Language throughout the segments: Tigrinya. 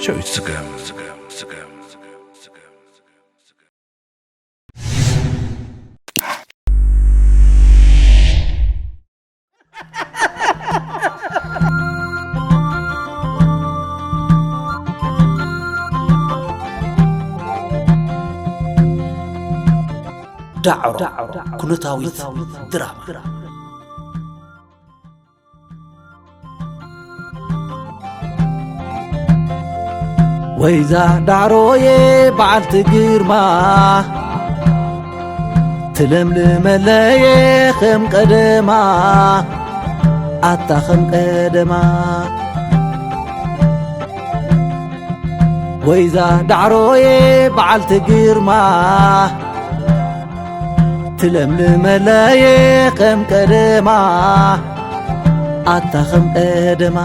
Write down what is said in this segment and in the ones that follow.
ጨው ይስገም። ዳዕሮ ኩነታዊት ድራማ። ወይዛ ዳዕሮየ በዓልቲ ግርማ፣ ትለምልመለየ ከም ቀደማ፣ ኣታ ከም ቀደማ። ወይዛ ዳዕሮየ በዓልቲ ግርማ፣ ትለምልመለየ ከም ቀደማ፣ ኣታ ከም ቀደማ።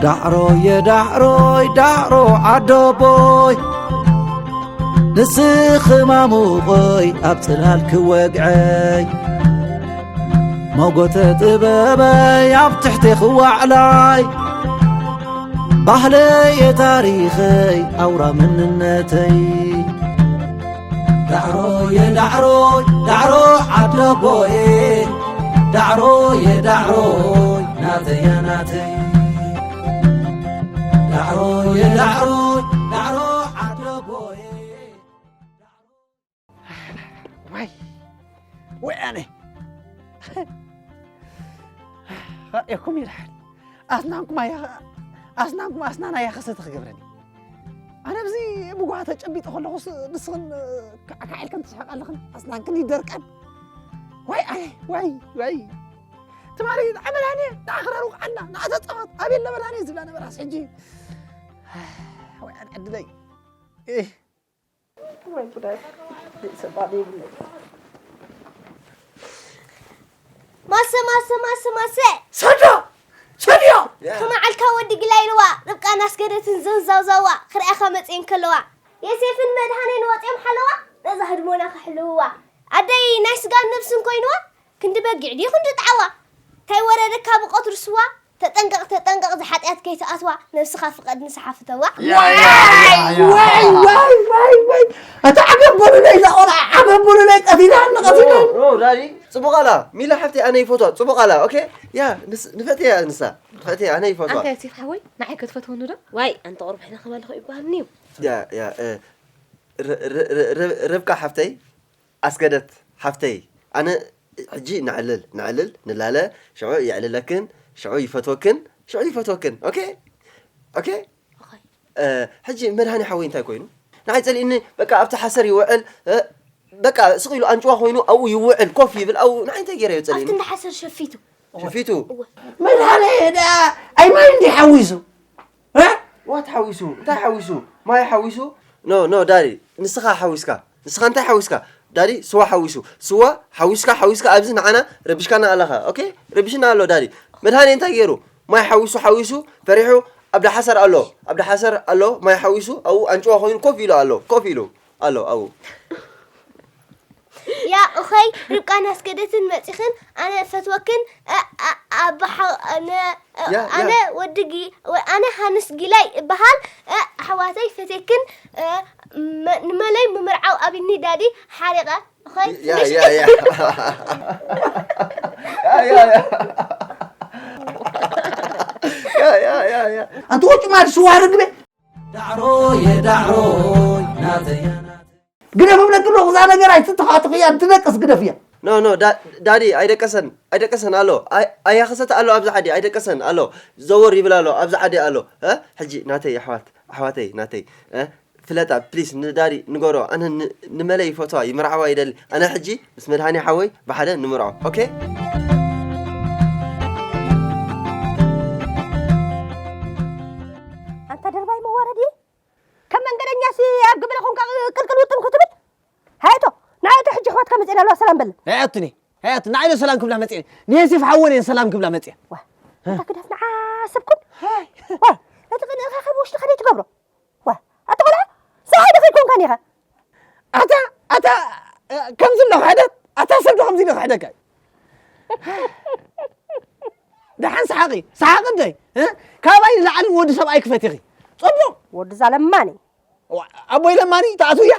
ዳዕሮየ ዳዕሮይ ዳዕሮ ዓደቦይ፣ ንስኺ ማሙቐይ ኣብ ጽላል ክወግዐይ፣ ሞጎተ ጥበበይ ኣብ ትሕቴኺ ዋዕላይ፣ ባህለየ ታሪኸይ ኣውራ መንነተይ። ዳዕሮየ ዳዕሮይ ዳዕሮ ዓደቦየ፣ ዳዕሮየ ዳዕሮይ ናተያ ናተይ። ዳዕሮየ ዳዕሮይ ዳዕሮ ዓደቦየ። ዋይ ወይ ኣነ ራእየኩም ይድሓን። ኣስናንኩም ኣያ ኣስናንኩም ኣስናን ኣያ ከሰተ ክገብረኒ። ኣነ ኣብዚ ብጓ ተጨቢጠ ከለኹስ ንስኽን ካዕካዕልከን ትስሕቃ ኣለኽን። ኣስናንክን ይደርቀን። ዋይ ኣነ ዋይ ዋይ። ትማሊ ንዓ መድሃኔ ንዓ ክረሩ ዓና ንዓ ተጻወት ኣቤለ መድሃኔ ዝብላ ነበራስ ሕጂ። ወይ ኣነ ዕድለይ። ወይ ጉዳይ። ሰባብ ይብለይ። ማሰ ማሰ ማሰ ማሰ። ሰዶ ሰድዮ። ከመዓልካ ወዲ ግላይ ኢልዋ ርብቃን ኣስገደትን ዘንዛውዛዋ ክርኣኻ መፅየን ከለዋ የሴፍን መድሃኔን ወፅዮም ሓለዋ ነዛ ህድሞና ክሕልውዋ ኣደይ ናይ ስጋን ነብስን ኮይንዋ ክንዲ በጊዕ ድዩ ክንዲ ጣዕዋ እንታይ ወረደካ ብቐትሩ ስዋ ተጠንቀቕ ተጠንቀቕ ዝሓጢኣት ከይትኣትዋ ነብስኻ ፍቐድ ንስሓ ፍተዋ። ዋይ ዋይ ዋይ ዋይ ዋይ። ኣታ ዓገብ በሉለይ እዛ ቆልዓ ዓገብ በሉለይ ቀቲላኒ ቀቲላኒ። ኖ ዳዲ ጽቡቕ ኣላ ሚላ ሓፍተይ ኣነ ይፈትዋ ጽቡቕ ኣላ ኦኬ። ያ ንስ- ንፈትያ ንሳ ንፈትያ ኣነ ይፈትዋ። ኣንታ ዮሴፍ ሓወይ ንዓይ ክትፈትወኒ ዶ? ዋይ ኣንተ ቁሩብ ሕነ ክበልኹ ይበሃልኒ እዩ። ያ ያ እ፣ ር- ር- ር- ር- ርብቃ ሓፍተይ ኣስገደት ሓፍተይ ኣነ ሕጂ ነዕልል ነዕልል ንላለ ሽዑ የዕልለክን ሽዑ ይፈትወክን ሽዑ ይፈትወክን ኦኬ ኦኬ። ሕጂ መድሃኒ ሓወይ እንታይ ኮይኑ ንዓይ ፀሊእኒ በቃ ኣብቲ ሓሰር ይውዕል በቃ ስቕ ኢሉ ኣንጭዋ ኮይኑ ኣብኡ ይውዕል ኮፍ ይብል ኣብኡ ንዓይ እንታይ ገይረዮ ኣብቲ ፀሊእኒ እንዳ ሓሰር ሸፊቱ ሸፊቱ መድሃኒ ደኣ ኣይማይ እንዲ ሓዊሱ እ? ዋት ሓዊሱ እንታይ ሓዊሱ ማይ ሓዊሱ ኖ ኖ ዳዲ ንስኻ ሓዊስካ ንስኻ እንታይ ሓዊስካ ዳዲ ስዋ ሓዊሱ ስዋ ሓዊስካ ሓዊስካ ኣብዚ ንዓና ረቢሽካና ኣለኻ ኦኬ ረቢሽና ኣሎ ዳዲ መድሃኒ እንታይ ገይሩ ማይ ሓዊሱ ሓዊሱ ፈሪሑ ኣብ ዳሓሰር ኣሎ ኣብ ዳሓሰር ኣሎ ማይ ሓዊሱ ኣብኡ ኣንጭዋ ኮይኑ ኮፍ ኢሉ ኣሎ ኮፍ ኢሉ ኣሎ ኣብኡ ያ እኸይ ርብቃን ኣስገደትን መፂኽን ኣነ እፈትወክን ኣባሓ ኣነ ወዲ ኣነ ሃንስ ጊላይ እበሃል ኣሕዋተይ ፈትየክን ንመለይ ምምርዓው ኣቢኒ ዳዲ ሓሪቐ እኸይ ኣንቲ ወጭ ማድ ስዋ ርግበ ዳዕሮ የዳዕሮ ናተያ ግደፍ እብለኪ ኣለኹ እዛ ነገር ኣይትተኻትኽያ እንትደቅስ ግደፍያ ኖ ኖ ዳዲ ኣይደቀሰን ኣይደቀሰን ኣሎ ኣያኸሰተ ኣሎ ኣብዚ ዓዲ ኣይደቀሰን ኣሎ ዘወር ይብል ኣሎ ኣብዚ ዓዲ ኣሎ ሕጂ ናተይ ኣሕዋት ኣሕዋተይ ናተይ ፍለጣ ፕሊስ ንዳዲ ንገሮ ኣነ ንመለይ ይፈትዋ ይምርዓዋ ይደሊ ኣነ ሕጂ ምስ መድሃኒ ሓወይ ብሓደ ንምርዖ ኦኬ ኣንታ ደርባይ መዋረዲ ከም መንገደኛ ሲ ኣብ ግብረ ኮንካ ቅልቅል ውጥም ክትብል ሃየቶ ንዓየቶ ሕጂ ኣሕዋትካ መፅኤን ኣለዋ ሰላም በለን ሃያቱኒ ሃያቱ ንዓይዶ ሰላም ክብላ መፅኤን ንየሲፍ ሓወን እየን ሰላም ክብላ መፅኤን ዋ እንታ ክዳፍ ንዓ ሰብኩን ዋ ነቲ ቅንእኻ ካብ ውሽጢ ከደይ ትገብሮ ዋ ኣታ ቆልዓ ሰብኣይ ዶ ከይኮንካን ኢኻ ኣታ ኣታ ከምዚ ኣሎ ክሕደት ኣታ ሰብ ዶ ከምዚ ኢሉ ክሕደካ እዩ ደሓን ሰሓቂ፣ ሰሓቂ እንደይ፣ እ? ካባይ ንላዕሊ ንወዲ ሰብኣይ ክፈትኺ። ጽቡቕ። ወዲ እዛ ለማኒ። ዋ፣ ኣቦይ ለማኒ ተኣትውያ?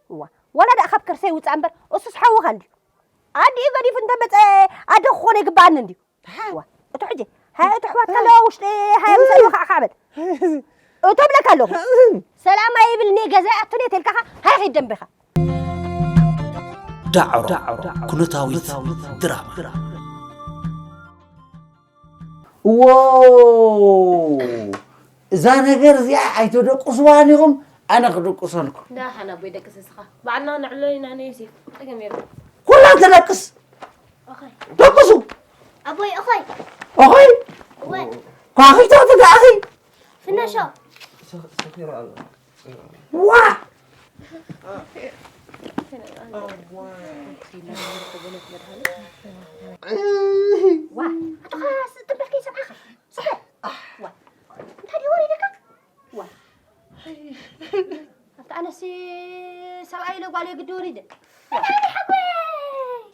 እዋ፣ ዋላ ደኣ ካብ ከርሰይ ውጻእ እምበር፣ እሱስ ሓውኻ እንድዩ። ኣዲኡ ገዲፉ እንተ መጸ፣ ኣደ ክኾነ ይግብኣኒ እንድዩ። እዋ፣ እቶ ሕጂ፣ ሃየ እቶ ኣሕዋትካ ኣለዋ ውሽጢ፣ ሃየ ምሰ ኣለዋ ከዓ በል። እቶ እብለካ ኣለኹ። ሰላም ኣይብል፣ እኔ ገዛ ኣቱን እየ ተልካኻ፣ ሃይ ኺድ ደንበኻ። ዳዕሮ፣ ኩነታዊት ድራማ። ዎ፣ እዛ ነገር እዚኣ ኣይተደቅስዋን ኢኹም፣ ኣነ ክድቅሰልኩም። ደሓን ኣቦይ ደቅስ እስኻ። ባዕልና ንዕሎ ኢና ንዮሴፍ። ጸገም የብሉን። ኩላ ትደቅስ። ኦኸይ። ደቅሱ። ኣቦይ፣ ኦኸይ። ኦኸይ። እወ። ኳኺቶ ትጋኺ። ፍነሾ። ሰኺሩ ኣሎ። ዋ! ዋ፣ ኣቶኻ ስጥም በልከ ይሰምዓኻ። ስተ። ዋ። እንታይ ድዩ ወሪድካ? ዋ። ኣብታ ኣነሲ ሰብኣይ ኢለ ጓል የግዲ ወሪደ።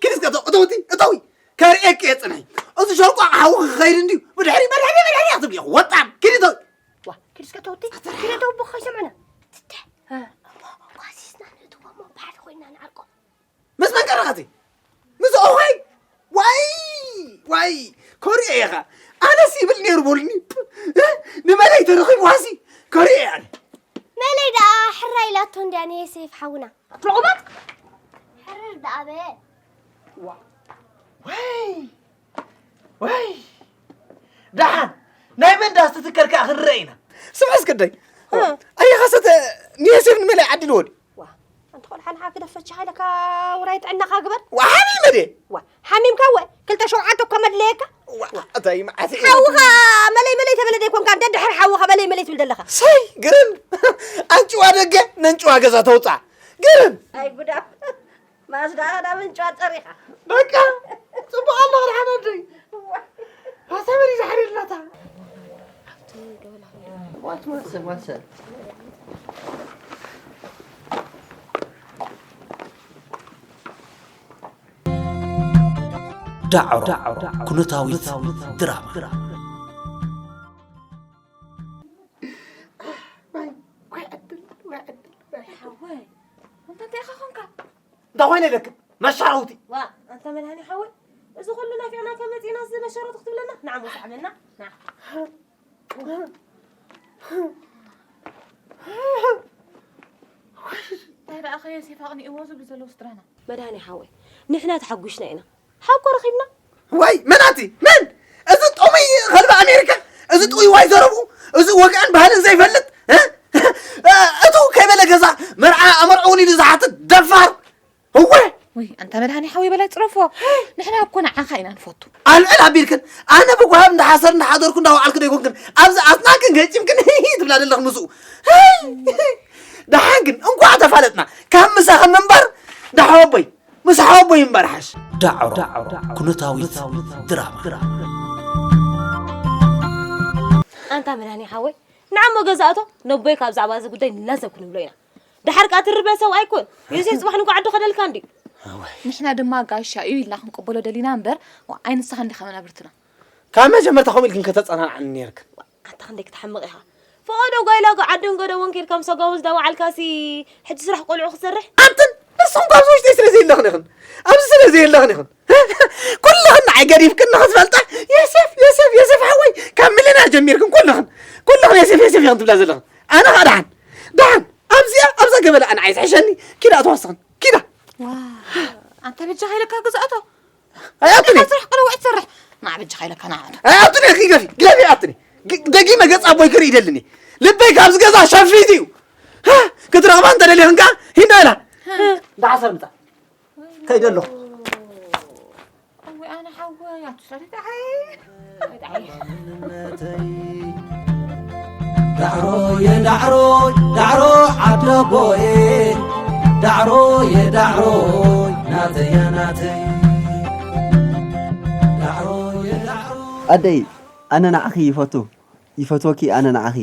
ኪድ እስከ እተው፣ እተውቲ፣ እተዊ። ከርእየኪ እየ ጽንሒ። እዚ ሸርቋቕ ሓዊ ክኸይድ እንድዩ። ብድሕሪ፣ ብድሕሪ፣ ብድሕሪ ክትብሊ ኢኹ። ወጣም። ኪድ እተዊ። ዋ፣ ኪድ እስከ እተውቲ። ኪድ እተው፣ እቦ ከይሰምዐና። ትተ። እ። እሞ፣ እሞ፣ ኣዚዝና ንእትዎ እሞ፣ ብሓደ ኮይንና ንዓርቆ። ምስ መን ቀረኸቲ? ምስ ኦኸይ? ዋይ! ዋይ! ኮሪኤ ኢኻ። ኣነስ ይብል ነይሩ በሉኒ። እ? ንመለይ ተረኺብዋሲ? ኮሪኤ ኣነ። መለይ ደኣ ሕራይ ኢላቶ እንድያ ንየሴፍ ሓውና። ትርጉማት? ሕርር ደኣ በል። ዋ። ዋይ! ዋይ! ደሓን ናይ መን ደኣ ዝተትከል ከኣ ክንርኢ ኢና። ስምዒ እስክደይ። እ። ኣየኸሰተ ንየሴፍ ንመለይ ዓዲልዎ ድዩ? ዋ፣ ኣንተ ቆልዓ ንዓ ግደፍ፣ ፈቺኻ ኢለካ ውራይ ጥዕናኻ ግበር። ዋ፣ ሓሚመ ድየ? ዋ፣ ሓሚምካ ወ፣ ክልተ ሸውዓተ እኮ መድለየካ። ዋ፣ እንታይ መዓት እዩ? ሓውኻ መለይ መለይ ተበለ ደይኮንካ፣ እንደ ድሕር ሓውኻ መለይ መለይ ትብል ዘለኻ። ሰይ፣ ግርም። ኣንጭዋ ደገ፣ ነንጭዋ ገዛ ተውፅኣ። ግርም። ኣይ ጉዳም። ማዝዳ ኸዳ ምንጫ ጸሪኻ። በቃ፣ ጽቡቕ ኣሎ፣ ደሓን ኣደይ። እዋ። ኣታ መን እዩ ዝሓርየላታ? ዋት፣ ዋት፣ ዋት። ዳዕሮ፣ ኩነታዊት ድራማ። ዋይ፣ ዋይ ዕድል፣ ዋይ ዕድል፣ ዋይ ዕድል። ሓወይ፣ ኣንታ እንታይ ኢኻ ኾንካ? እንታይ ኮይነ ኢለክን? መሻረውቲ። ዋ፣ ኣንታ መድሃኒ ሓወይ፣ እዚ ኩሉ ናፊቕናካ መጺእና፣ እዚ መሻረውቲ ክትብለና? ንዓ፣ ሞሳዕመና፣ ንዓ። እንታይ ደኣ ከ ዮሴፍ ኣቕኒእዎ ዝብሉ ዘለዉ ስድራና? መድሃኒ ሓወይ፣ ንሕና ተሓጒስና ኢና። ሓቆ ረኺብና። ዋይ፣ መን ኣቲ? መን? እዚ ጥሙይ ኸልቢ ኣሜሪካ፣ እዚ ጥውይዋይ ዘረብኡ፣ እዚ ወግዕን ባህልን ዘይፈልጥ፣ እ? እቱ ከይበለ ገዛ መርዓ ኣመርዕውን ኢሉ ዝሓትት ደፋር። እወ! ውይ፣ ኣንታ መድሃኒ ሓወይ በላይ ጽረፎ። ንሕና እኮ ንዓኻ ኢና ንፈቱ። ኣልዕል ኣቢልክን፣ ኣነ ብጓሃብ እንዳሓሰር እንዳሓደርኩ እንዳወዓልኩ ዶ ኣይኮንክን፣ ኣብዚ ኣስናንክን ገጪምክን ትብላ ዘለኽ ምስኡ። ደሓን ግን እንኳዕ ተፋለጥና፣ ካብ ምሳኺ ምንባር ደሓወቦይ። ምስ ሓወቦይ እምበር ሓሽ። ዳዕሮ፣ ኩነታዊት ድራማ። ኣንታ መድሃኒ ሓወይ፣ ንዓሞ ገዛእቶ ነቦይ ካብ ዛዕባ እዚ ጉዳይ ንላዘብ ክንብሎ ኢና። ደሓር ከኣ ትርበ ሰብኣይ ኮን። ዮሴፍ ጽባሕ ንጎ ዓዲ ከደልካ እንድዩ። ኣወይ። ንሕና ድማ ጋሻ እዩ ኢልና ክንቅበሎ ደሊና እምበር፣ ዋ፣ ኣይ ንስኻ እንዲኻ መናብርትና። ካብ መጀመርታ ከምኡ ኢልክን ከተጸናንዓኒ ነይርክን። ኣታ ክንደይ ክትሓምቕ ኢኻ። ፈቐዶ ጓይላ ጓ ዓድን ገደቦን ኬድካ ምስ ኣጓውዝ ዳወዓልካሲ፣ ሕጂ ስራሕ ቆልዑ ክሰርሕ? ኣንትን ንስኹም ካብዚ ውሽጢ ስለ ዘየለኽን ኢኽን። ኣብዚ ስለ ዘየለኽን ኢኽን። ኩልኽን ንዓይ ገዲፍክን ንኽትፈልጣ፣ ዮሴፍ፣ ዮሴፍ፣ ዮሴፍ ሓወይ፣ ካብ ሚሊና ጀሚርክን ኩልኽን፣ ኩልኽን ዮሴፍ፣ ዮሴፍ ኢኽን ትብላ ዘለኽን። ኣነ ኸኣ ደሓን፣ ደሓን፣ ኣብዚኣ፣ ኣብዛ ገበላ ንዓይ ዝሕሸኒ፣ ኪዳ ተዋስኽን፣ ኪዳ። ዋ፣ ኣንተ በጃኻ ኢለካ ግዝኣቶ። ኣይኣቱን እየ። ስራሕ ቀለውዒ ትሰርሕ። ንዓ በጃኻ ኢለካ ንዓ። ኣይኣቱን እየ፣ ግደፊ፣ ግደፊ፣ ኣይኣቱን እየ። ግ-፣ ደጊመ ገጽ ኣቦይ ክርኢ ይደልን እየ። ልበይ ካብዚ ገዛ ሸፊቱ እዩ። ሃ፣ ክትረኽባ እንተ ደሊኽን ከኣ ሂንዶ ኢላ። ሃ። እንዳሓሰር ምጻ። ከይደ ኣለኹ። እወ፣ ኣነ ሓወይ፣ ኣቱ ሰሪት ዓይ። ዳዕሮየ ዳዕሮይ ዳዕሮ ዓደቦየ ዳዕሮየ ዳዕሮይ ናተያ ናተይ ዳዕሮየ ዳዕሮይ። ኣደይ፣ ኣነ ንዓኺ ይፈቱ፣ ይፈትወኪ ኣነ ንዓኺ።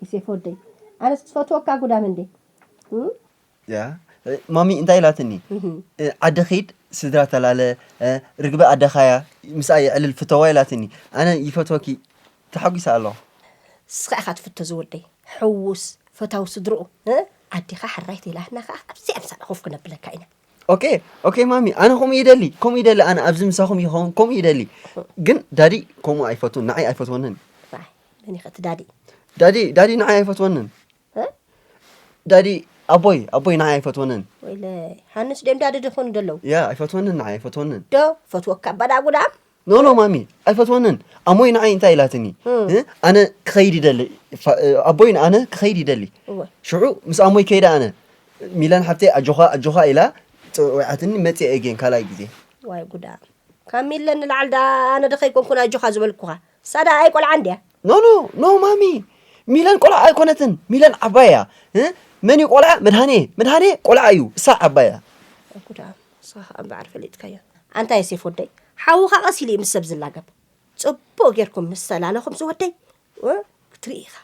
ዮሴፍ ወደይ፣ ኣነስ ክፈትወካ ጉዳም እንዴ? እም? ያ፣ ማሚ እንታይ ኢላትኒ? ዓዲ ኺድ ስድራ ተላለ፣ ርግበ ኣደኻያ ምስኣ የዕልል ፍተዋ ኢላትኒ። ኣነ ይፈትወኪ፣ ተሓጒሰ ኣለኹ። ንስኻ ኢኻ ትፍቶ ዝወደይ፣ ሕዉስ ፈታዊ ስድርኡ። ዓዲኻ ሕራይ ተይላትና ከኣ ኣብዚኣ ምሳና ኮፍ ክነብለካ ኢና። ኦኬ ኦኬ ማሚ፣ ኣነ ከምኡ ይደሊ፣ ከምኡ ይደሊ። ኣነ ኣብዚ ምሳኹም ይኸውን ከምኡ ይደሊ። ግን ዳዲ ከምኡ ኣይፈቱን፣ ንዓይ ኣይፈትወንን። መን ኢኸ እቲ ዳዲ? ዳዲ ዳዲ ንዓይ ኣይፈትወንን። ዳዲ ኣቦይ ኣቦይ ንዓይ ኣይፈትወንን። ወይለይ፣ ሃንስ ድዮም ዳዲ ዝኾኑ ደለዉ? ያ ኣይፈትወንን፣ ንዓይ ኣይፈትወንን። ዶ ፈትወካ ባዳ ጉዳም? ኖ ኖ ማሚ፣ ኣይፈትወንን። ኣሞይ ንዓይ እንታይ ኢላትኒ? ኣነ ክኸይድ ይደሊ። ኣቦይ ኣነ ክኸይድ ይደሊ። ሽዑ ምስ ኣሞይ ከይደ ኣነ፣ ሚለን ሓብተይ ኣጆኻ ኣጆኻ ኢላ ጸዊዓትኒ። መጽየ ኤጌን ካልኣይ ግዜ። ዋይ ጉዳ። ካብ ሚለን ንላዕሊ ደኣ ኣነ ዶ ከይኮንኩን ኣጆኻ ዝበልኩኻ? እሳ ደኣ ኣይቆልዓን ድያ? ኖ ኖ ኖ ማሚ፣ ሚለን ቆልዓ ኣይኮነትን። ሚለን ዓባይ እያ። መን እዩ ቆልዓ? መድሃኔ። መድሃኔ ቆልዓ እዩ፣ እሳ ዓባይ እያ። ጉዳ። ንስኻ ከኣ እምበኣር ፈሊጥካዮ። ኣንታ ዮሴፍ ወደይ፣ ሓውኻ ቀስ ኢሉ እዩ ምስ ሰብ ዝላገብ። ጽቡቕ ጌርኩም ምስ ተላለኹም ዝወደይ፣ እ፣ ክትርኢ ኢኻ።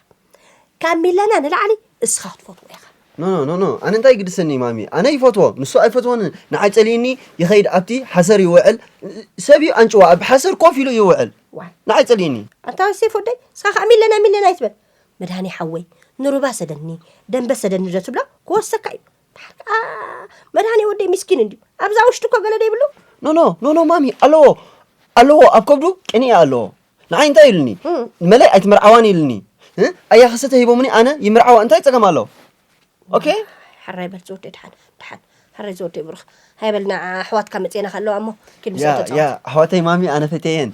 ካብ ሚለና ንላዕሊ እስኻ ክትፈትዎ ኢኻ። ኖ ኖ ኖ ኖ፣ ኣነ እንታይ ግድሰኒ ማሚ? ኣነ ይፈትዎ፣ ንሱ ኣይፈትወንን። ንዓይ ጸሊእኒ ይኸይድ፣ ኣብቲ ሓሰር ይውዕል። ሰብ እዩ ኣንጭዋ፣ ኣብ ሓሰር ኮፍ ኢሉ ይውዕል። ዋይ። ንዓይ ጸሊእኒ። ኣንታ ዮሴፍ ወደይ፣ እስኻ ከኣ ሚለና ሚለና ኣይትበል። መድሃኔ ሓወይ፣ ንሩባ ሰደኒ፣ ደንበ ሰደኒ ዶ ትብሎ? ክወርሰካ እዩ። ደሓር ከኣ መድሃኔ ወደይ ምስኪን እንድዩ። ኣብዛ ውሽጢ እኮ ገለ ዶ ይብሉ? ኖ ኖ ኖ ኖ ማሚ፣ ኣለዎ ኣለዎ፣ ኣብ ከብዱ ቅንኢ ኣለዎ። ንዓይ እንታይ ኢሉኒ? እም። ንመለይ ኣይትምርዓዋን ኢሉኒ። እ? ኣያ ክሰተ ሂቦምኒ ኣነ ይምርዓዋ፣ እንታይ ጸገም ኣለዎ? ኦኬ? ሕራይ በል ዝወደይ፣ ደሓን ደሓን። ሕራይ ዝወደይ ብሩኽ። ሃይ በል ንዓ ኣሕዋትካ መጽየና ከለዋ እሞ ኪድ ምስኦም ያ ተጻወት። ያ፣ ኣሕዋተይ ማሚ ኣነ ፈትየን።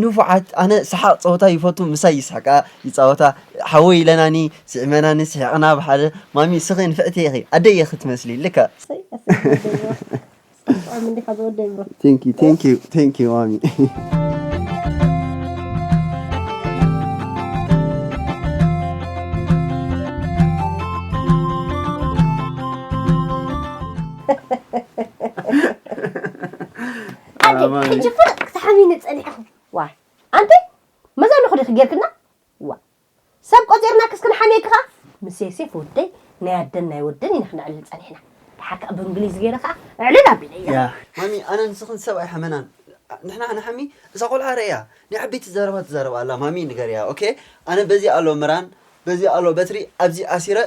ንፉዓት፣ ኣነ ሰሓቕ ጸወታ ይፈቱ፣ ምሳይ ይስሕቃ ይጻወታ። ሓወይ ኢለናኒ፣ ስዕመናኒ፣ ስሒቕና ብሓደ። ማሚ እስኺ ንፍዕቲ ኢኺ፣ ኣደይ ኢኺ ትመስሊ፣ ልክዕ። እሰይ፣ እሰይ፣ ዝወደይ ብሩኽ። ጥዑም እንዲኻ ዝወደይ ብሩኽ። Thank you, thank you, thank you ማሚ። ኣደ፣ ማሚ። ሕጂ ፍርቕ ክትሓሚኒ ጸኒሕኹም። ዋይ፣ ኣንቲ መዛንኹ ዲኺ ጌርክና? ዋ፣ ሰብ ቆጺርና ክስ ክንሓምየኪ ኸኣ? ምስ ዮሴፍ ወደይ ናይ ኣደን ናይ ወደን ኢና ክነዕልል ጸኒሕና። ደሓር ከኣ ብእንግሊዝ ገይረ ኸኣ ዕልል ኣቢለያ። ያ፣ ማሚ፣ ኣነ ንስኽን ሰብ ኣይሓመናን። ንሕና ንሓሚ፣ እዛ ቆልዓ ርእያ፣ ናይ ዓበይቲ ዘረባ ትዛረብ ኣላ፣ ማሚ ንገርያ፣ ኦኬ? ኣነ በዚ ኣሎ ምራን፣ በዚ ኣሎ በትሪ፣ ኣብዚ ኣሲረ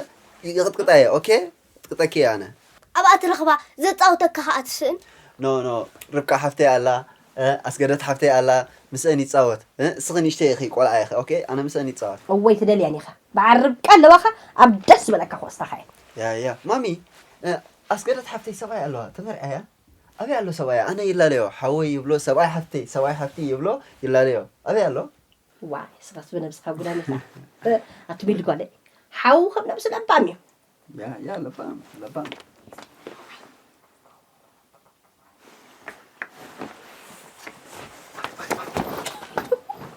ይቕጥቅጣ እየ፣ ኦኬ? ቅጥቀኪ ኣነ። ኣብኣ ትረኽባ፣ ዘጻውተካ ከኣ ትስእን። ኖ፣ ኖ፣ ርብቃ ሓፍተይ ኣላ፣ እ፣ ኣስገደት ሓፍተይ ኣላ፣ ምስአን ይጻወት። እ፣ እስኺ ንእሽተይ ኢኺ፣ ቆልዓ ኢኺ፣ ኦኬ? ኣነ ምስአን ይጻወት። እወ ኣይትደልያን ኢኻ። በዓል ርብቃ ኣለዋኻ፣ ኣብ ደስ ዝበለካ ክወስዳኻ እየ። ያ፣ ያ። ማሚ፣ እ፣ ኣስገደት ሓፍተይ ሰብኣይ ኣለዋ፣ ተመርዕያ። ኣበይ ኣሎ ሰብኣያ? ኣነ ይላለዮ፣ ሓወይ ይብሎ፣ ሰብኣይ ሓፍተይ፣ ሰብኣይ ሓፍቲ ይብሎ፣ ይላለዮ። ኣበይ ኣሎ? ዋይ፣ ስኻስ ብነብስኻ ጉዳም ኢኻ። እ፣ ኣቲ ቢል ጓለይ፣ ሓዉ ከም ነብሲ ለባም እዩ። ያ፣ ያ፣ ለባም፣ ለባም።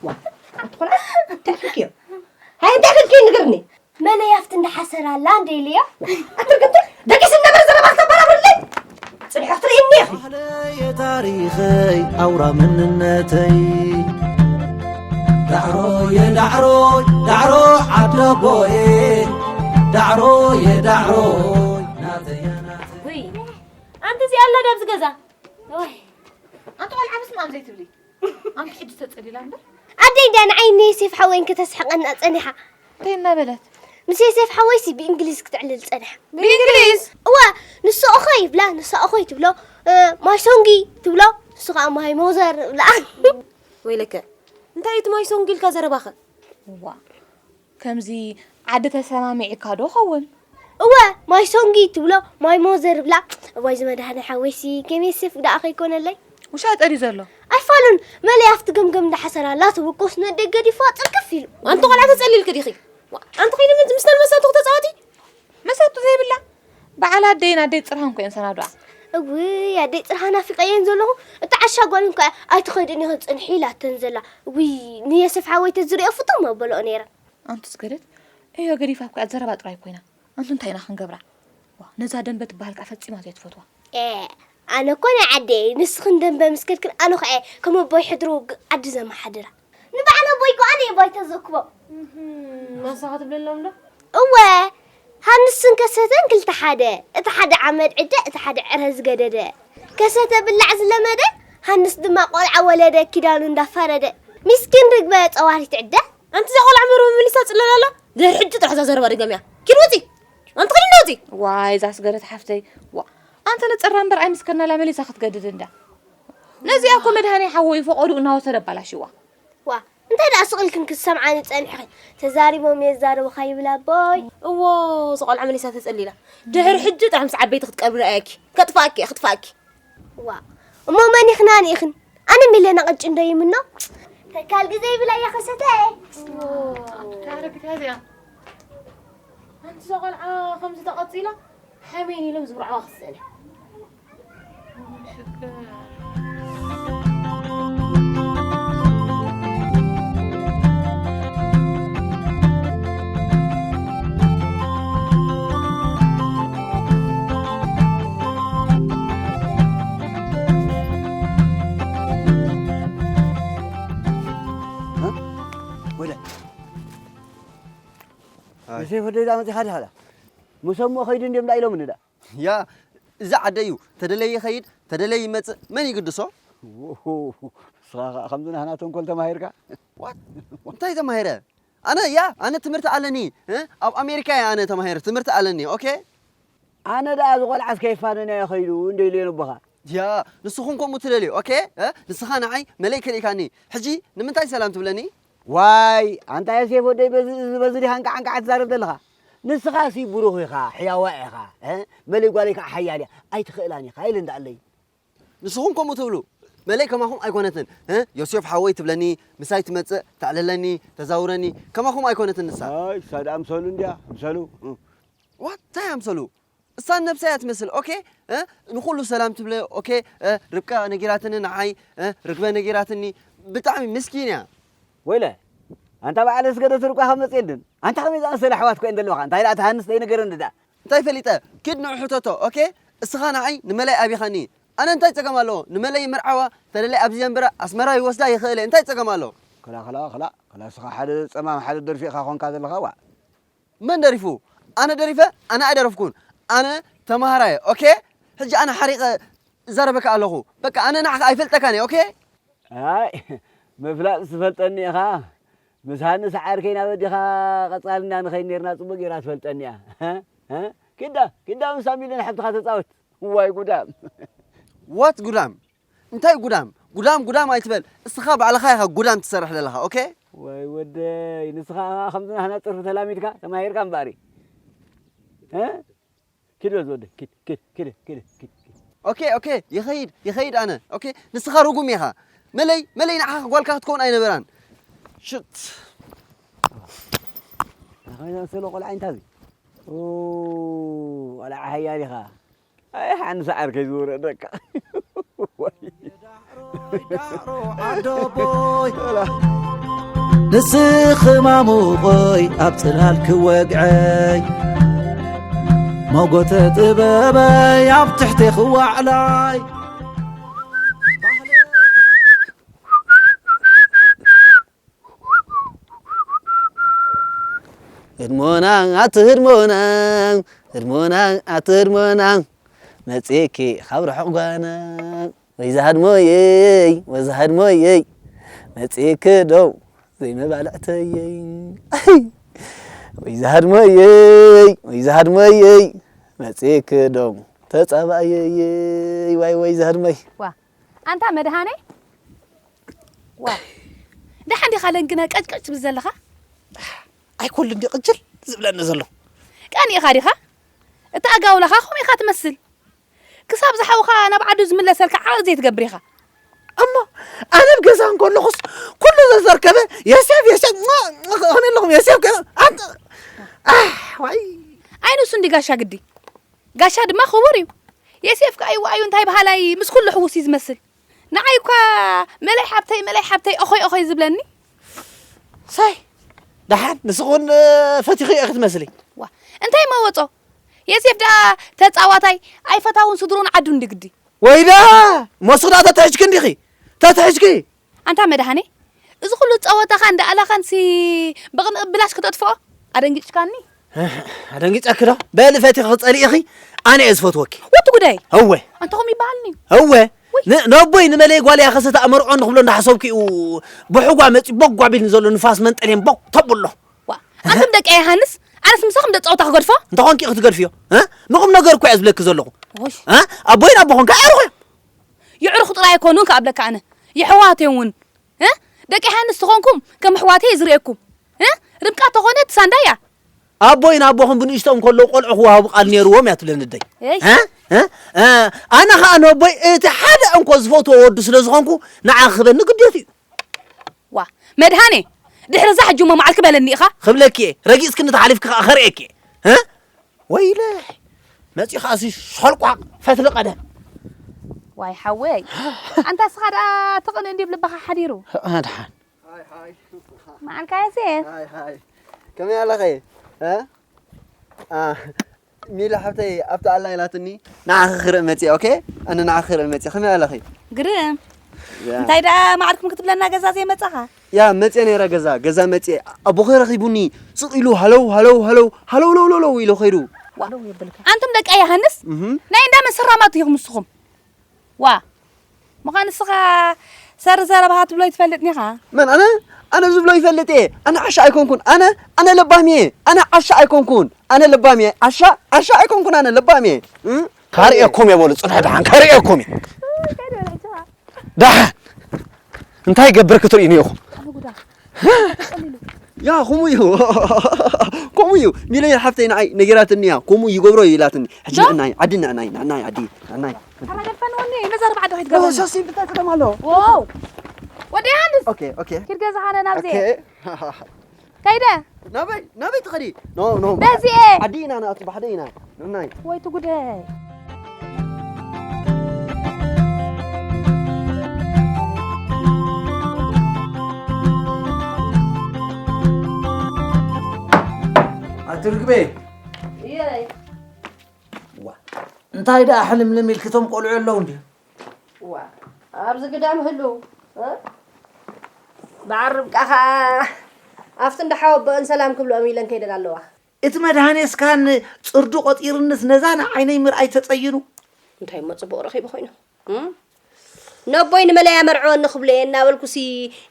ዋ፣ ኣቲ ቆልዓ፣ እንታይ ኢልክዮ? ሃይ፣ እንታይ ኢልክዮ ንገርኒ? መለይ ኣብቲ እንዳሓሰራ ኣላ፣ እንደ ኢልዮ። ኣቲ ርግምቲ፣ ደቂስ እናበረ ዘረባ ዝተበራብርለይ። ጽንሑ ክትርእይኒ ኢኺ። ባህለየ ታሪኸይ ኣውራ መንነተይ። ዳዕሮየ ዳዕሮይ ዳዕሮ ዓደቦየ። ዳዕሮየ ዳዕሮይ ናተየ ናተይ። ውይ፣ ኣንቲ እዚኣ ኣላ ዳብዚ ገዛ? ወይ። ኣንቲ ቆልዓ በስመ ኣብ ዘይትብሊ። ኣንቲ ሕጂ ተጸሊላ እምበር። ኣደይ እንድያ ንዓይ ንዮሴፍ ሓወይን ከተስሕቐና ጸኒሓ። እንታይ እናበለት? ምስ ዮሴፍ ሓወይሲ ብእንግሊዝ ክትዕልል ጸኒሓ። ብእንግሊዝ? እወ፣ ንሱ ኦኾ ይብላ፣ ንሳ ኦኾ ትብሎ፣ እ፣ ማይ ሶንጊ ትብሎ፣ ንሱ ኸኣ ማይ ሞዘር ይብላ። ወይለከ፣ እንታይ እዩ እቲ ማይ ሶንጊ ኢልካ ዘረባኸ? እዋ፣ ከምዚ ዓዲ ተሰማሚዕካ ዶ ኸውን? እወ፣ ማይ ሶንጊ ትብሎ፣ ማይ ሞዘር ይብላ። እዋይ ዝመድሃኒ ሓወይሲ፣ ከመይ ዮሴፍ ደኣ ከይኮነለይ? ውሻጠ ድዩ ዘሎ? ኣይፋሉን፣ መለይ ኣብቲ ገምገም እንዳሓሰራ ኣላ ትብኮስ ነደይ ገዲፋ ጽርግፍ ኢሉ። ኣንቲ ቆልዓ ተጸሊልኪ ዲኺ? ዋ፣ ኣንቲ ኺዲ ምን-፣ ምስተን መሳቱ ክተጻወቲ? መሳቱ ዘይብላ? በዓል ኣደይን ኣደይ ጽርሃን እኮ እየን ሰናዱኣ። እውይ፣ ኣደይ ጽርሃ ናፊቐየን ዘለኹ። እታ ዓሻ ጓል እንኳ ኣይትኸድን ኢኺ ጽንሒ ኢላተን ዘላ። እውይ፣ ንየስፍ ሓወይ ተዝሪኦ ፍጡም ኣበልኦ ነይረ። ኣንቱ ዝገደት፣ ዕዮ ገዲፋ እኮ እያ፣ ዘረባ ጥራይ ኮይና። ኣንቱ እንታይ ኢና ክንገብራ? ዋ፣ ነዛ ደንበ ትበሃል ከኣ ፈጺማ ዘይትፈትዋ። ኤ፣ ኣነ እኮ ናይ ዓደይ፣ ንስኽን ደንበ ምስ ከድክን ኣነ ኸኣ እየ ከም ኣቦይ ሕድሩ ግ-፣ ዓዲ ዘመሓድራ። ንበዓል ኣቦይ እኮ ኣነ እየ ባይታ ዘክቦ። እህም፣ ማሳኻ ትብለሎም ዶ? እወ፣ ሃንስን ከሰተን ክልተ ሓደ፣ እቲ ሓደ ዓመድ ዕደ፣ እቲ ሓደ ዕረ ዝገደደ። ከሰተ ብላዕ ዝለመደ፣ ሃንስ ድማ ቆልዓ ወለደ ኪዳኑ እንዳፋረደ። ሚስኪን ርግበ ጸዋሪት ዕደ። ኣንቲ እዛ ቆልዓ መርበብ መሊሳ ጽለል ኣላ። ድሕሪ ሕጂ ጥራሕ እዛ ዘረባ ድገምያ። ኪድ ውጺ። ኣንቲ ኸዲ እንዳ ውጺ። ዋይ እዛ ኣስገደት ሓፍተይ። ዋ ኣንተ ለጸራ እምበር ኣይምስከና ኢላ መሊሳ ክትገድድ እንዳ። ነዚኣ እኮ መድሃኔ ሓወይ ፈቐዱ እናወሰደ ኣባላሽዋ። ዋ እንታይ ደኣ ስቕ ኢልክን ክትሰምዓኒ ጸኒሕኽን? ተዛሪቦም የዛርቡኻ ይብል ኣቦይ። እዎ እዛ ቆልዓ መሊሳ ተጸሊላ። ድሕሪ ሕጂ ጥራሕ ምስ ዓበይቲ ክትቀርቢ ረኣየኪ። ከጥፋኣኪ እየ፣ ክጥፋኣኪ። ዋ እሞ መን ኢኽና ንኢኽን? ኣነ ሚለና ቅጭ እንዶ ይምኖ። ተካል ግዜ ይብላ እያ ከሰተ። ኣረግታ እዚኣ። ኣንቲ እዛ ቆልዓ ከምዚ ተቐጺላ ሓሜን ኢሎም ዝብርዓዋ ክስእነ። ወደ ኣይ። ንሴፍ ወደይ ዳ መጺኻ ዲኻ ዳ? ምሶም እሞ ኸይዱ እንድዮም ዳ ኢሎምኒ ዳ? ያ፣ እዚ ዓደ እዩ። ተደለየ ይኸይድ፣ ተደለየ ይመጽእ። መን ይግድሶ? ንስኻ ኸዓ ከምዚ ናህና ተንኮል ተማሂርካ? ዋት? እንታይ ተማሂረ? ኣነ፣ ያ፣ ኣነ ትምህርቲ ኣለኒ። እ? ኣብ ኣሜሪካ እየ ኣነ ተማሂረ። ትምህርቲ ኣለኒ። ኦኬ? ኣነ ደኣ እዚ ቆልዓስ ከይፋነን እየ ኸይዱ እንደ ኢሉ የንቦኻ። ያ፣ ንስኹም ከምኡ ትደልዩ። ኦኬ? እ? ንስኻ ንዓይ መለይ ከሊእካኒ። ሕጂ ንምንታይ ሰላም ትብለኒ? ዋይ፣ ኣንታ ዮሴፍ ወደይ በዚ፣ በዚ ዲኻ እንቃዕ እንቃዕ ትዛረብ ዘለኻ? ንስኻሲ ብሩኽ ኢኻ፣ ሕያዋይ ኢኻ። እ? መለይ ጓለይ ከዓ ሓያል እያ። ኣይትኽእላን ኢኻ ኢለ እንዳኣለይ። ንስኹም ከምኡ ትብሉ። መለይ ከማኹም ኣይኮነትን። እ? ዮሴፍ ሓወይ ትብለኒ፣ ምሳይ ትመጽእ፣ ተዕልለኒ፣ ተዛውረኒ። ከማኹም ኣይኮነትን ንሳ። ኣይ፣ እሳ ደኣ ምሰሉ እንድያ፣ ምሰሉ። እ። ዋት? እንታይ ኣምሰሉ? እሳ ነብሳ እያ ትመስል። ኦኬ? እ? ንኹሉ ሰላም ትብለ። ኦኬ? እ? ርብቃ ነጊራትኒ ንዓይ። እ? ርግበ ነጊራትኒ። ብጣዕሚ ምስኪን እያ። ወይለ፣ ኣንታ በዓል ኣስገደት ርብቃ ካብ መጽኤ እንድን። ኣንታ ከመይ ዝኣመሰለ ኣሕዋት እኮ እየን ዘለዋኻ። እንታይ ደኣ ትሃንስ ዘይነገረኒ ደኣ። እንታይ ፈሊጠ? ኪድ ንዑ ሕተቶ። ኦኬ? እስኻ ንዓይ ንመለይ ኣቢኻኒ። ኣነ እንታይ ጸገም ኣለዎ? ንመለይ ይምርዓዋ፣ ተደለይ ኣብዚ የንብራ፣ ኣስመራ ይወስዳ ይኽእል እየ። እንታይ ጸገም ኣለዎ? ክላ፣ ክላ፣ ክላ፣ ክላ፣ እስኻ ሓደ ጸማም ሓደ ደርፊ ኢኻ ኾንካ ዘለኻ፣ ዋ። መን ደሪፉ? ኣነ ደሪፈ? ኣነ ኣይደረፍኩን። ኣነ ተማሃራይ እየ። ኦኬ? ሕጂ ኣነ ሓሪቐ እዛረበካ ኣለኹ። በቃ ኣነ ንዓኻ ኣይፈልጠካን እየ። ኦኬ? ኣይ፣ ምፍላጥ ዝፈልጠኒ ኢኻ። ምስ ሃንስ ዓርከይ ናብ ኣዲኻ ቀጻልና ንኸይድ ኔርና ጽቡቅ ጌራ ትፈልጠኒ እያ። እ? እ? ኪዳ፣ ኪዳ ምስ ኣሚልን ሓብትኻ ተጻወት። ዋይ ጉዳም። ዋት ጉዳም? እንታይ ጉዳም? ጉዳም፣ ጉዳም ኣይትበል። እስኻ ባዕልኻ ኢኻ ጉዳም ትሰርሕ ዘለኻ። ኦኬ? ወይ ወደይ፣ ንስኻ ከምዚ ናህና ጽርፊ ተላሚድካ፣ ተማሂርካ እምበኣሪ። እ? ኪድ በል ዝወደይ፣ ኪድ፣ ኪድ፣ ኪድ፣ ኪድ፣ ኪድ፣ ኪድ። ኦኬ፣ ኦኬ፣ ይኸይድ፣ ይኸይድ ኣነ። ኦኬ፣ ንስኻ ርጉም ኢኻ። መለይ፣ መለይ ንዓኻ ጓልካ ክትከውን ኣይነበራን። ሽት። ናኸይ ዘምሰሎ ቆልዓ እንታይ እዚ? ኦ፣ ቆልዓ ሓያል ኢኻ። ኣይ፣ ሓንሳ ዓርከይ ዝወረደካ። ወይ። ዳዕሮ ዓደቦይ። ንስኺ ማሙቆይ ኣብ ጽላል ክወግዐይ። ሞጎተ ጥበበይ ኣብ ትሕቲ ክዋዕላይ። ህድሞና ኣቲ ህድሞና፣ ህድሞና ኣቲ ህድሞና፣ መጺእኪ ካብ ርሑቕ ጓና። ወይዛ ህድሞየይ፣ ወይዛ ህድሞየይ፣ መጺእኪ ዶ ዘይመባልዕተየይ። ወይዛ ህድሞየይ፣ ወይዛ ህድሞየይ፣ መጺእኪ ዶ ተጻባእየይ። ዋይ፣ ወይዛ ህድሞይ። ዋ፣ ኣንታ መድሃነይ። ዋ፣ ደሓን ዲኻ ለንግነ ቀጭቀጭ ትብል ዘለኻ? ኣይኮል እንዲ ቅጅል ዝብለኒ ዘሎ። ቀኒእኻ ዲኻ? እቲ ኣጋውላኻ ከምኡ ኢኻ ትመስል። ክሳብ ዝሓውኻ ናብ ዓዱ ዝምለሰልካ ዓቕሊ ዘይትገብር ኢኻ። እሞ ኣነ ኣብ ገዛ እንከለኹስ ኩሉ ዘዘርከበ የሴፍ፣ የሴፍ፣ ማ-፣ ማ-፣ ከመይ ኣለኹም? የሴፍ ገ-፣ ኣንተ-፣ ኣሕ፣ ዋይ። ኣይ ንሱ እንዲ ጋሻ ግዲ። ጋሻ ድማ ክቡር እዩ። የሴፍ ከኣ ይዋኣዩ እንታይ በሃላይ ምስ ኩሉ ሕዉስ እዩ ዝመስል። ንዓይ እኳ መለይ ሓብተይ፣ መለይ ሓብተይ፣ ኦኾይ፣ ኦኾይ ዝብለኒ። ሳይ፣ ደሓን ንስኺ እውን ፈቲኺ ኢኺ ትመስሊ። ዋ፣ እንታይ መወጾ? የሴፍ ደኣ ተጻዋታይ ኣይፈታውን ስድሩን ዓዱን ድግዲ። ወይዳ! ሞስኽዳ ተትሕጅኪ እንዲኺ። ተትሕጅኪ። ኣንታ መድሃኔ፣ እዚ ኩሉ ጸወታኻ እንዳ ኣላኸንሲ ብቕንኢ ብላሽ ከተጥፍኦ ኣደንጊጭካኒ። ኣደንጊጸኪ ዶ? በሊ ፈቲኺ ክጸልኢኺ ኣነ እየ ዝፈትወኪ። ወቲ ጉዳይ። እወ ኣንተ ኸም ይበሃልኒ። እወ ን- ነቦይ ንመለይ ጓል እያ ከሰተ ኣመርዖ ንኽብሎ እንዳሓሰብኩ እዩ። ብሕጓ መፂ ቦጓ ቢልኒ ዘሎ ንፋስ መንጠልየን ቦግ ተብሎ። ዋ ኣንቱም ደቂ ዮሃንስ ኣነስ ምሳኹም ደፃውታ ክገድፎ። እንተኾንኪ ክትገድፍዮ እ? ንቑም ነገር እኮ እየ ዝብለኪ ዘለኹ። እ? ኣቦይን ኣቦ ኾንካ ኣርኹ። ይዕርኹ ጥራይ ኣይኮኑን ከኣብለካ ኣነ የሕዋት እዮም እውን እ ደቂ ሃንስ ተኾንኩም ከም ኣሕዋተይ እየ ዝርእየኩም እ ርብቃ ተኾነት ሳንዳ እያ ኣቦይ ንኣቦኹም ብንእሽቶም ከለዉ ቆልዑ ክወሃቡ ቃል ነይርዎም እያ ትብለኒ ኣደይ እሽ እ? እ? እ? ኣነ ኸዓ ንኣቦይ እቲ ሓደ እንኮ ዝፈትዎ ወዱ ስለ ዝኾንኩ ንዓ ክህበኒ ግዴት እዩ ዋ መድሃኔ ድሕሪ እዛ ሕጂ እሞ መዓልኪ በለኒ ኢኻ ክብለኪ እየ ረጊፅክኒ ተሓሊፍኪ ኸዓ ከርእየኪ እየ እ? ወይለይ መፂኻሲ ሾልቋቕ ፈትሊ ቀደም። ዋይ ሓወይ ኣንታ እስኻ ደኣ ትቕንእ እንድዩ ኣብ ልብኻ ሓዲሩ። ኣድሓን መዓልካ የሴፍ። ከመይ ኣለኺ? ሚሊ ሓብተይ ኣብቲ ኣላ ኢላትኒ ንዓኺ ክርኢ መፅየ። ኦኬ ኣነ ንዓኺ ክርኢ መፅየ። ከመይ ኣለኺ? ግርም እንታይ ደኣ ማዕርኩም ክትብለና ገዛ ዘይመጻኻ? ያ መጽየ ነይረ ገዛ ገዛ መጽየ ኣቦኺ ረኺቡኒ ስቕ ኢሉ ሃለው ሃለው ሃለው ሃለው ለው ለው ለው ኢሉ ኸይዱ። ኣንቱም ደቂ ዮሃንስ እህ ናይ እንዳ መን ሰራማት ኢኹም ንስኹም? ዋ ምዃን ንስኻ ሰሪ ዘረባኻ ትብሎ ይትፈልጥኒ ኢኻ? መን ኣነ ኣነ ዝብሎ ይፈልጥ እየ ኣነ ዓሻ ኣይኮንኩን ኣነ ኣነ ለባም እየ ኣነ ዓሻ ኣይኮንኩን ኣነ ለባም እየ ዓሻ ዓሻ ኣይኮንኩን ኣነ ለባም እየ። እም? ካርኤኩም እየ በሉ ጽንሑ ደሓን ካርኤኩም እየ። ደሓን እንታይ ይገብር ክትርእዩኒ ኢኹም። ያ ከምኡ እዩ ከምኡ እዩ ሚለይ ሓፍተይ ንዓይ ነጊራትኒ እያ ከምኡ ይገብሮ እዩ ኢላትኒ ሕጂ ንዕናይ ዓዲ ንዕናይ ንዕናይ ዓዲ ንዕናይ ተረጋግፈን ወኒ ነዛ ኣርባዓ ዶ ከይትገበኒ ሳሲ ብታይ ትደም ኣሎ ዋው ወዲ ሃንስ ኦኬ ኦኬ ኪድ ገዛኻ ነና ብዘየ ከይደ ናበይ ናበይ ትኸዲ ኖ ኖ በዚኤ ዓዲ ኢና ንኣቱ ባሕደ ኢና ንናይ ወይቲ ጉደ ኣቲ ርግበይ እንታይ ደኣ ሕልምልም ኢልክቶም ቆልዑ ኣለዉ እንዲ ዋ ኣብዚ ግዳም ህልው በዓል ርብቃ ኸዓ ኣብቲ እንዳ ሓወቦአን ሰላም ክብልኦም ኢለን ከይደን ኣለዋ እቲ መድሃኔስ ካን ጽርዱ ቆጺርንስ ነዛ ንዓይነይ ምርኣይ ተጸይኑ እንታይ እሞ ጽቡቕ ረኺቡ ኮይኑ ነቦይ ንመለያ መርዕወኒ ክብሎ እየ እናበልኩሲ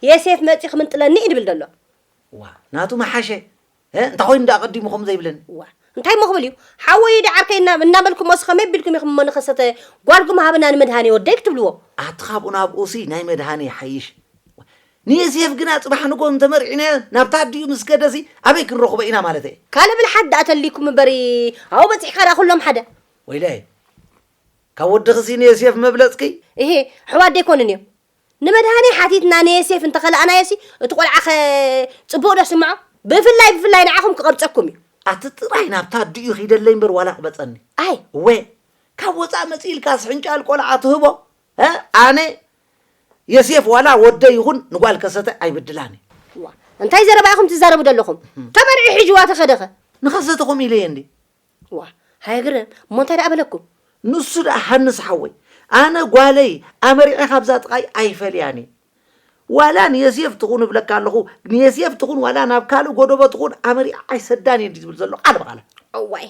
የሴፍ መጺ ክምንጥለኒ እዩ ድብል ደሎ ዋ ናቱ መሓሸ እንታይ ኮይኑ ደኣ ቀዲሙ ከምኡ ዘይብለኒ? እዋ እንታይ እሞ ክብል እዩ ሓወይ ዶ ዓርከይ እናበልኩሞስ ከመይ ኣቢልኩም ኢኹም እሞ ንኸሰተ ጓልኩም ሃብና ንመድሃኔ ወደይ ክትብልዎ? ኣቲ ካብኡ ናብኡሲ ናይ መድሃኔ ይሓይሽ። ንየሴፍ ግና ጽባሕ ንግሆ እንተመርዒናዮ ናብታ ኣዲኡ ምስ ከደሲ ኣበይ ክንረኽቦ ኢና ማለተይ እየ። ካልእ ብልሓት ደኣ ተልይኩም እምበሪ ኣብኡ በጺሕካ ደኣ ኩሎም ሓደ። ወይለይ ካብ ወድኺሲ ንየሴፍ መብለጽኪ? እሄ ኣሕዋት ዶ ኣይኮኑን እዮም? ንመድሃኔ ሓቲትና ንየሴፍ እንተኸላእናዮሲ እቲ ቆልዓኸ ፅቡቕ ዶ ስምዖ? ብፍላይ ብፍላይ ንዓኹም ክቐብፀኩም እዩ። ኣቲ ጥራይ ናብታ ኣዲኡ ኺደለይ እምበር ዋላ ቅበፀኒ። ኣይ እወ ካብ ወፃእ መፂእ ኢልካስ ሕንጫል ቆልዓ ትህቦ? እ ኣነ የሴፍ ዋላ ወደይ ይኹን ንጓል ከሰተ ኣይብድላን እየ። ዋ እንታይ ዘረባ ኢኹም ትዛረቡ ዘለኹም? ተመርዒ ሒጅዋ ተኸደኸ። ንኸሰተ ኾም ኢለየ እንዴ? ዋ ሃየ ግርም እሞ እንታይ ደኣ በለኩም? ንሱ ደኣ ሃንስ ሓወይ ኣነ ጓለይ ኣመሪዐ ካብዛ ጥቓይ ኣይፈልያን እየ። ዋላ ንየሴፍ ትኹን እብለካ ኣለኹ ንየሴፍ ትኹን ዋላ ናብ ካልእ ጎደቦ ትኹን ኣመሪዐ ኣይሰዳን እየ እንድዩ ዝብል ዘሎ ቃል ብቓል። እዋይ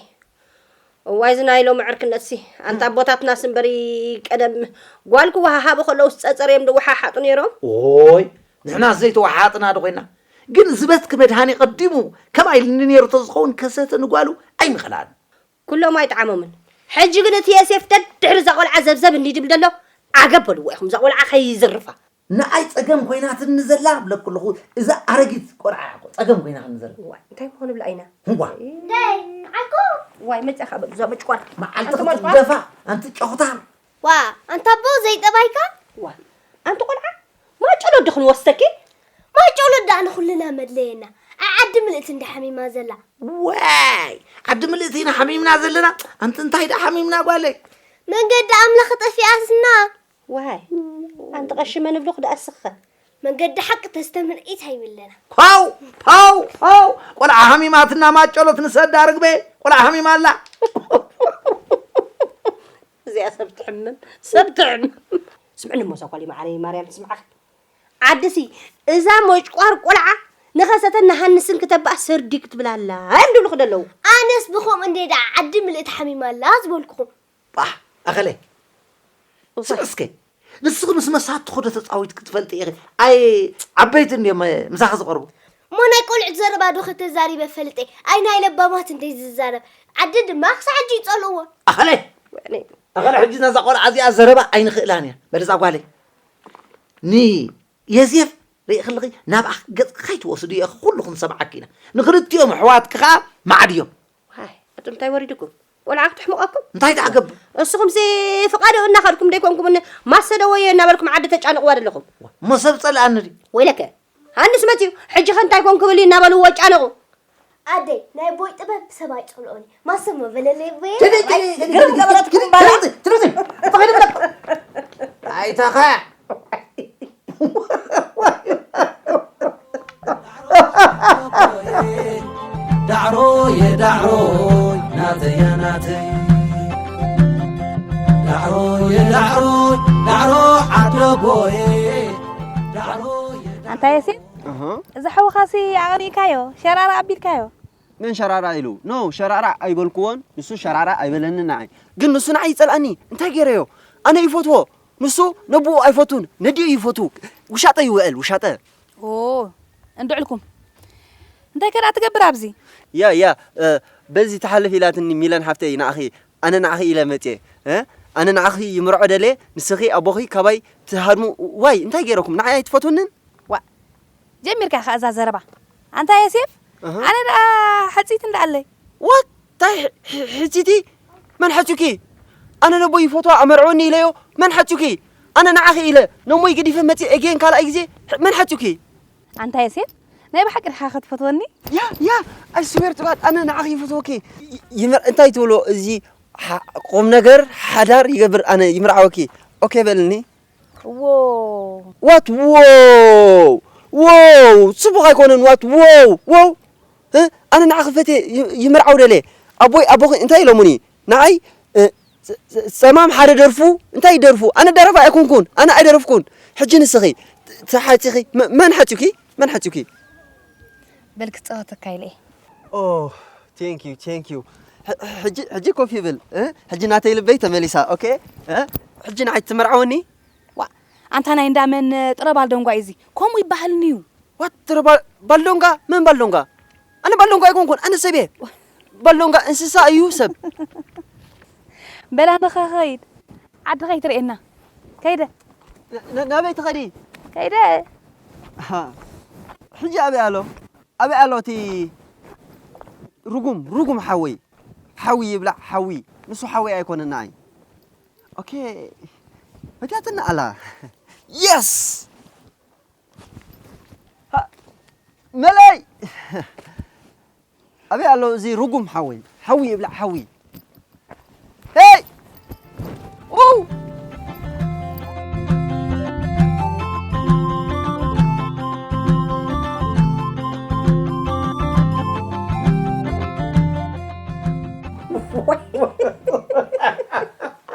እዋይ እዚ ናይ ሎሚ ዕርክነትሲ ኣንታ ኣቦታትናስ እምበሪ ቀደም ጓል ክወሃሃቡ ከለውስ ጸጸር እዮም ድወሓሓጡ ነይሮም። ኦይ ንሕናስ ዘይተወሓሓጥና ዶ ኮይና ግን ዝበትኪ መድሃኔ ቀዲሙ ከምኣ ኢልኒ ነይሩ ተዝኸውን ከሰተ ንጓሉ ኣይምኸልኣን። ኩሎም ኣይጠዓሞምን። ሕጂ ግን እቲ የሴፍ ደድሕሪ እዛ ቆልዓ ዘብዘብ እንዲ ድብል ደሎ ዓገብ በልዎ ኢኹም እዛ ቆልዓ ከይዝርፋ። ንኣይ ጸገም ኮይናትኒ ዘላ እብለኪ ኣለኹ እዛ ኣረጊት ቆልዓ እያ እኮ ጸገም ኮይናትኒ ዘላ። ዋይ እንታይ ምኾኑ ብላ ኢና። ህዋ። ደይ ዓልኩ። ዋይ መጻኻ በሉ እዛ መጭቋር። መዓልቲ ክትደፋ ኣንቲ ጨኹታ። ዋ ኣንታ ኣቦ ዘይጠባይካ። ዋ ኣንቲ ቆልዓ ማጨሎ ዶ ክንወስደኪ? ማጨሎ ደኣ ንኹልና መድለየና። ኣይ ዓዲ ምልእቲ እንዳ ሓሚማ ዘላ። ዋይ ዓዲ ምልእቲ ኢና ሓሚምና ዘለና። ኣንቲ እንታይ ደኣ ሓሚምና ጓለይ? መንገዲ ኣምላኽ ጠፊኣትና። ዋይ ኣንቲ ቀሺ መን ብሉኽ ደኣ እስኸ? መንገዲ ሓቂ ተስተምህር ኢት ሃይምለና። ፓው ፓው ፓው ቆልዓ ሃሚማትና ማጨሎት ንሰዳ ርግበ ቆልዓ ሃሚማ ኣላ። እዚኣ ሰብ ትሕምም ሰብ ትሕምም። ስምዕኒ እሞ እዛ ጓለይ መዓረይ ማርያም ትስምዓኺ። ዓድሲ እዛ መጭቋር ቆልዓ ንኸሰተን ንሃንስን ክተባእ ስርዲ ክትብል ኣላ እዮም ድብልኹ ደለዉ። ኣነስ ብኸምኡ እንደ ደኣ ዓዲ ምልእቲ ሓሚማ ኣላ ዝበልኩኹም። ጳሕ፣ ኣኸለ። እዋይ። ስምዕ እስከ። ንስኺ ምስ መሳትኹ ዶ ተጻዊትኪ ትፈልጢ ኢኺ? ኣይ፣ ዓበይቲ እንድዮም ምሳኺ ዝቐርቡ። እሞ ናይ ቆልዑት ዘረባ ዶ ከተዛሪበ ፈልጠ? ኣይ ናይ ለባማት እንደ ዝዛረብ። ዓዲ ድማ ክሳዕ ሕጂ ይጸልእዎ። ኣኸለ። ወይኔ። ኣኸለ ሕጂ ነዛ ቆልዓ እዚኣ ዘረባ ኣይንኽእላን እያ። በል እዛ ጓለይ። ንየሴፍ ርኢኺ ኣለኺ፣ ናብኣ ገጽ ከይትወስድዮ ኢኺ፣ ኩሉ ክንሰምዓኪ ኢና። ንኽልቲኦም ኣሕዋትኪ ኸኣ ማዕድዮም። ዋይ፣ ኣቱም እንታይ ወሪድኩም? ቆልዓ ክትሕምቐኩም? እንታይ ትዓገብ? እስኹምሲ ፍቓድ እናኸድኩም ደይኮንኩም እነ ማሰ ደወየ እናበልኩም ዓዲ ተጫንቕዋ ዘለኹም። እሞ ሰብ ጸልኣኒ ድዩ? ወይለከ፣ ሃንስ መጺኡ፣ ሕጂ ኸ እንታይ ኮን ክብል እዩ እናበልዎ ጫነቑ። ኣደይ፣ ናይ ቦይ ጥበብ ሰብ ኣይጸልኦን እዩ። ማሰ እሞ በለለይ ቦየ። ትብዚ፣ ትብዚ፣ ትብዚ፣ ትብዚ፣ ትብዚ፣ ትብዚ፣ ትብዚ፣ ትብዚ፣ ትብዚ፣ ኣይተኸ። ዳዕሮየ ዳዕሮይ ናተያ ናተይ ዳዕሮየ ዳዕሮይ ዳዕሮ ዓደቦየ ዳዕሮየ ኣንታ የሲን፣ እህ። እዚ ሓውኻሲ ኣቕኒእካዮ፣ ሸራራ ኣቢልካዮ። መን ሸራራ ኢሉ? ኖ፣ ሸራራ ኣይበልኩዎን፣ ንሱ ሸራራ ኣይበለንን ንዓይ። ግን ንሱ ንዓይ ይጸልኣኒ። እንታይ ገይረዮ? ኣነ ይፈትዎ። ንሱ ነብኡ ኣይፈቱን፣ ነዲኡ ይፈቱ። ውሻጠ ይውዕል፣ ውሻጠ። ኦ፣ እንድዕልኩም። እንታይ ከ ደኣ ትገብር ኣብዚ? ያ፣ ያ፣ እ፣ በዚ ተሓልፍ ኢላትኒ ሚለን ሓፍተይ ንዓኺ፣ ኣነ ንዓኺ ኢለ መጽየ፣ እ? ኣነ ንዓኺ ይምርዖ ደልየ፣ ንስኺ ኣቦኺ ካባይ ትሃድሙ። ዋይ፣ እንታይ ገይረኩም? ንዓይ ኣይትፈትውንን? ዋእ፣ ጀሚርካ ኢኻ እዛ ዘረባ። ኣንታ የሴፍ፣ ኣሃ። ኣነ ደኣ ሕጽይቲ እንዳኣለይ። ዋት? እንታይ ሕ-፣ ሕ-፣ ሕጽይቲ? መን ሓጹኪ? ኣነ ነቦይ ይፈትዋ ኣመርዕወኒ ኢለዮ። መን ሓጹኪ? ኣነ ንዓኺ ኢለ ነሞይ ገዲፈ መጽየ ኤጌን ካልኣይ ግዜ። ሕ-፣ መን ሓጹኪ? ኣንታ የሴፍ፣ ናይ ብሓቂ ድኻ ክትፈትወኒ? ያ፣ ያ፣ I swear to God፣ ኣነ ንዓኺ ይፈትወኪ። ይ-፣ ይምር-፣ እንታይ ትብሎ? እዚ ሓ-፣ ቁም ነገር ሓዳር ይገብር፣ ኣነ ይምርዓወኪ። ኦኬ በልኒ። ዎ። ዋት ዎ? ዎ፣ ጽቡቕ ኣይኮነን። ዋት ዎ? ዎ? እ? ኣነ ንዓኺ ፈትየ ይ-፣ ይምርዓው ደልየ። ኣቦይ፣ ኣቦኺ እንታይ ኢሎሙኒ? ንዓይ፣ እ፣ ጸ-፣ ጸ-፣ ጸማም ሓደ ደርፉ፣ እንታይ ይደርፉ? ኣነ ደረፋ ኣይኮንኩን፣ ኣነ ኣይደረፍኩን። ሕጂ ንስኺ፣ ተ-፣ ተሓጺኺ፣ መ-፣ መን ሓጺኪ? መን ሓጺኪ? በል ክጻወተካ ኢለ እየ። ኦ፣ thank you፣ thank you። ሕ-፣ ሕጂ፣ ሕጂ ኮፍ ይብል፣ እ? ሕጂ ናተይ ልበይ ተመሊሳ፣ ኦኬ? እ? ሕጂ ንዓይ ትምርዓወኒ? ዋ፣ ኣንታ ናይ እንዳ መን ጥረ ባልደንጓ እዩ እዚ? ከምኡ ይበሃልኒ እዩ። ዋት ጥረ ባል-፣ ባልደንጓ? መን ባልደንጓ? ኣነ ባልደንጓ ኣይኮንኩን፣ ኣነ ሰብ እየ። ባልደንጓ እንስሳ እዩ፣ ሰብ። በላ ንኸኸይድ፣ ዓዲ ከይትርእየና። ከይደ። ን-፣ ን-፣ ናበይ ትኸዲ? ከይደ። ኣሃ። ሕጂ ኣበይ ኣሎ? ኣበይ ኣሎ እቲ ርጉም፣ ርጉም ሓወይ? ሓዊ ይብላዕ፣ ሓዊ። ንሱ ሓወይ ኣይኮነን ንዓይ። ኦኬ። መቲኣትና ኣላ። የስ! ሃ-፣ መለይ! ኣበይ ኣሎ እዚ ርጉም ሓወይ? ሓዊ ይብላዕ፣ ሓዊ። ሄይ! ው!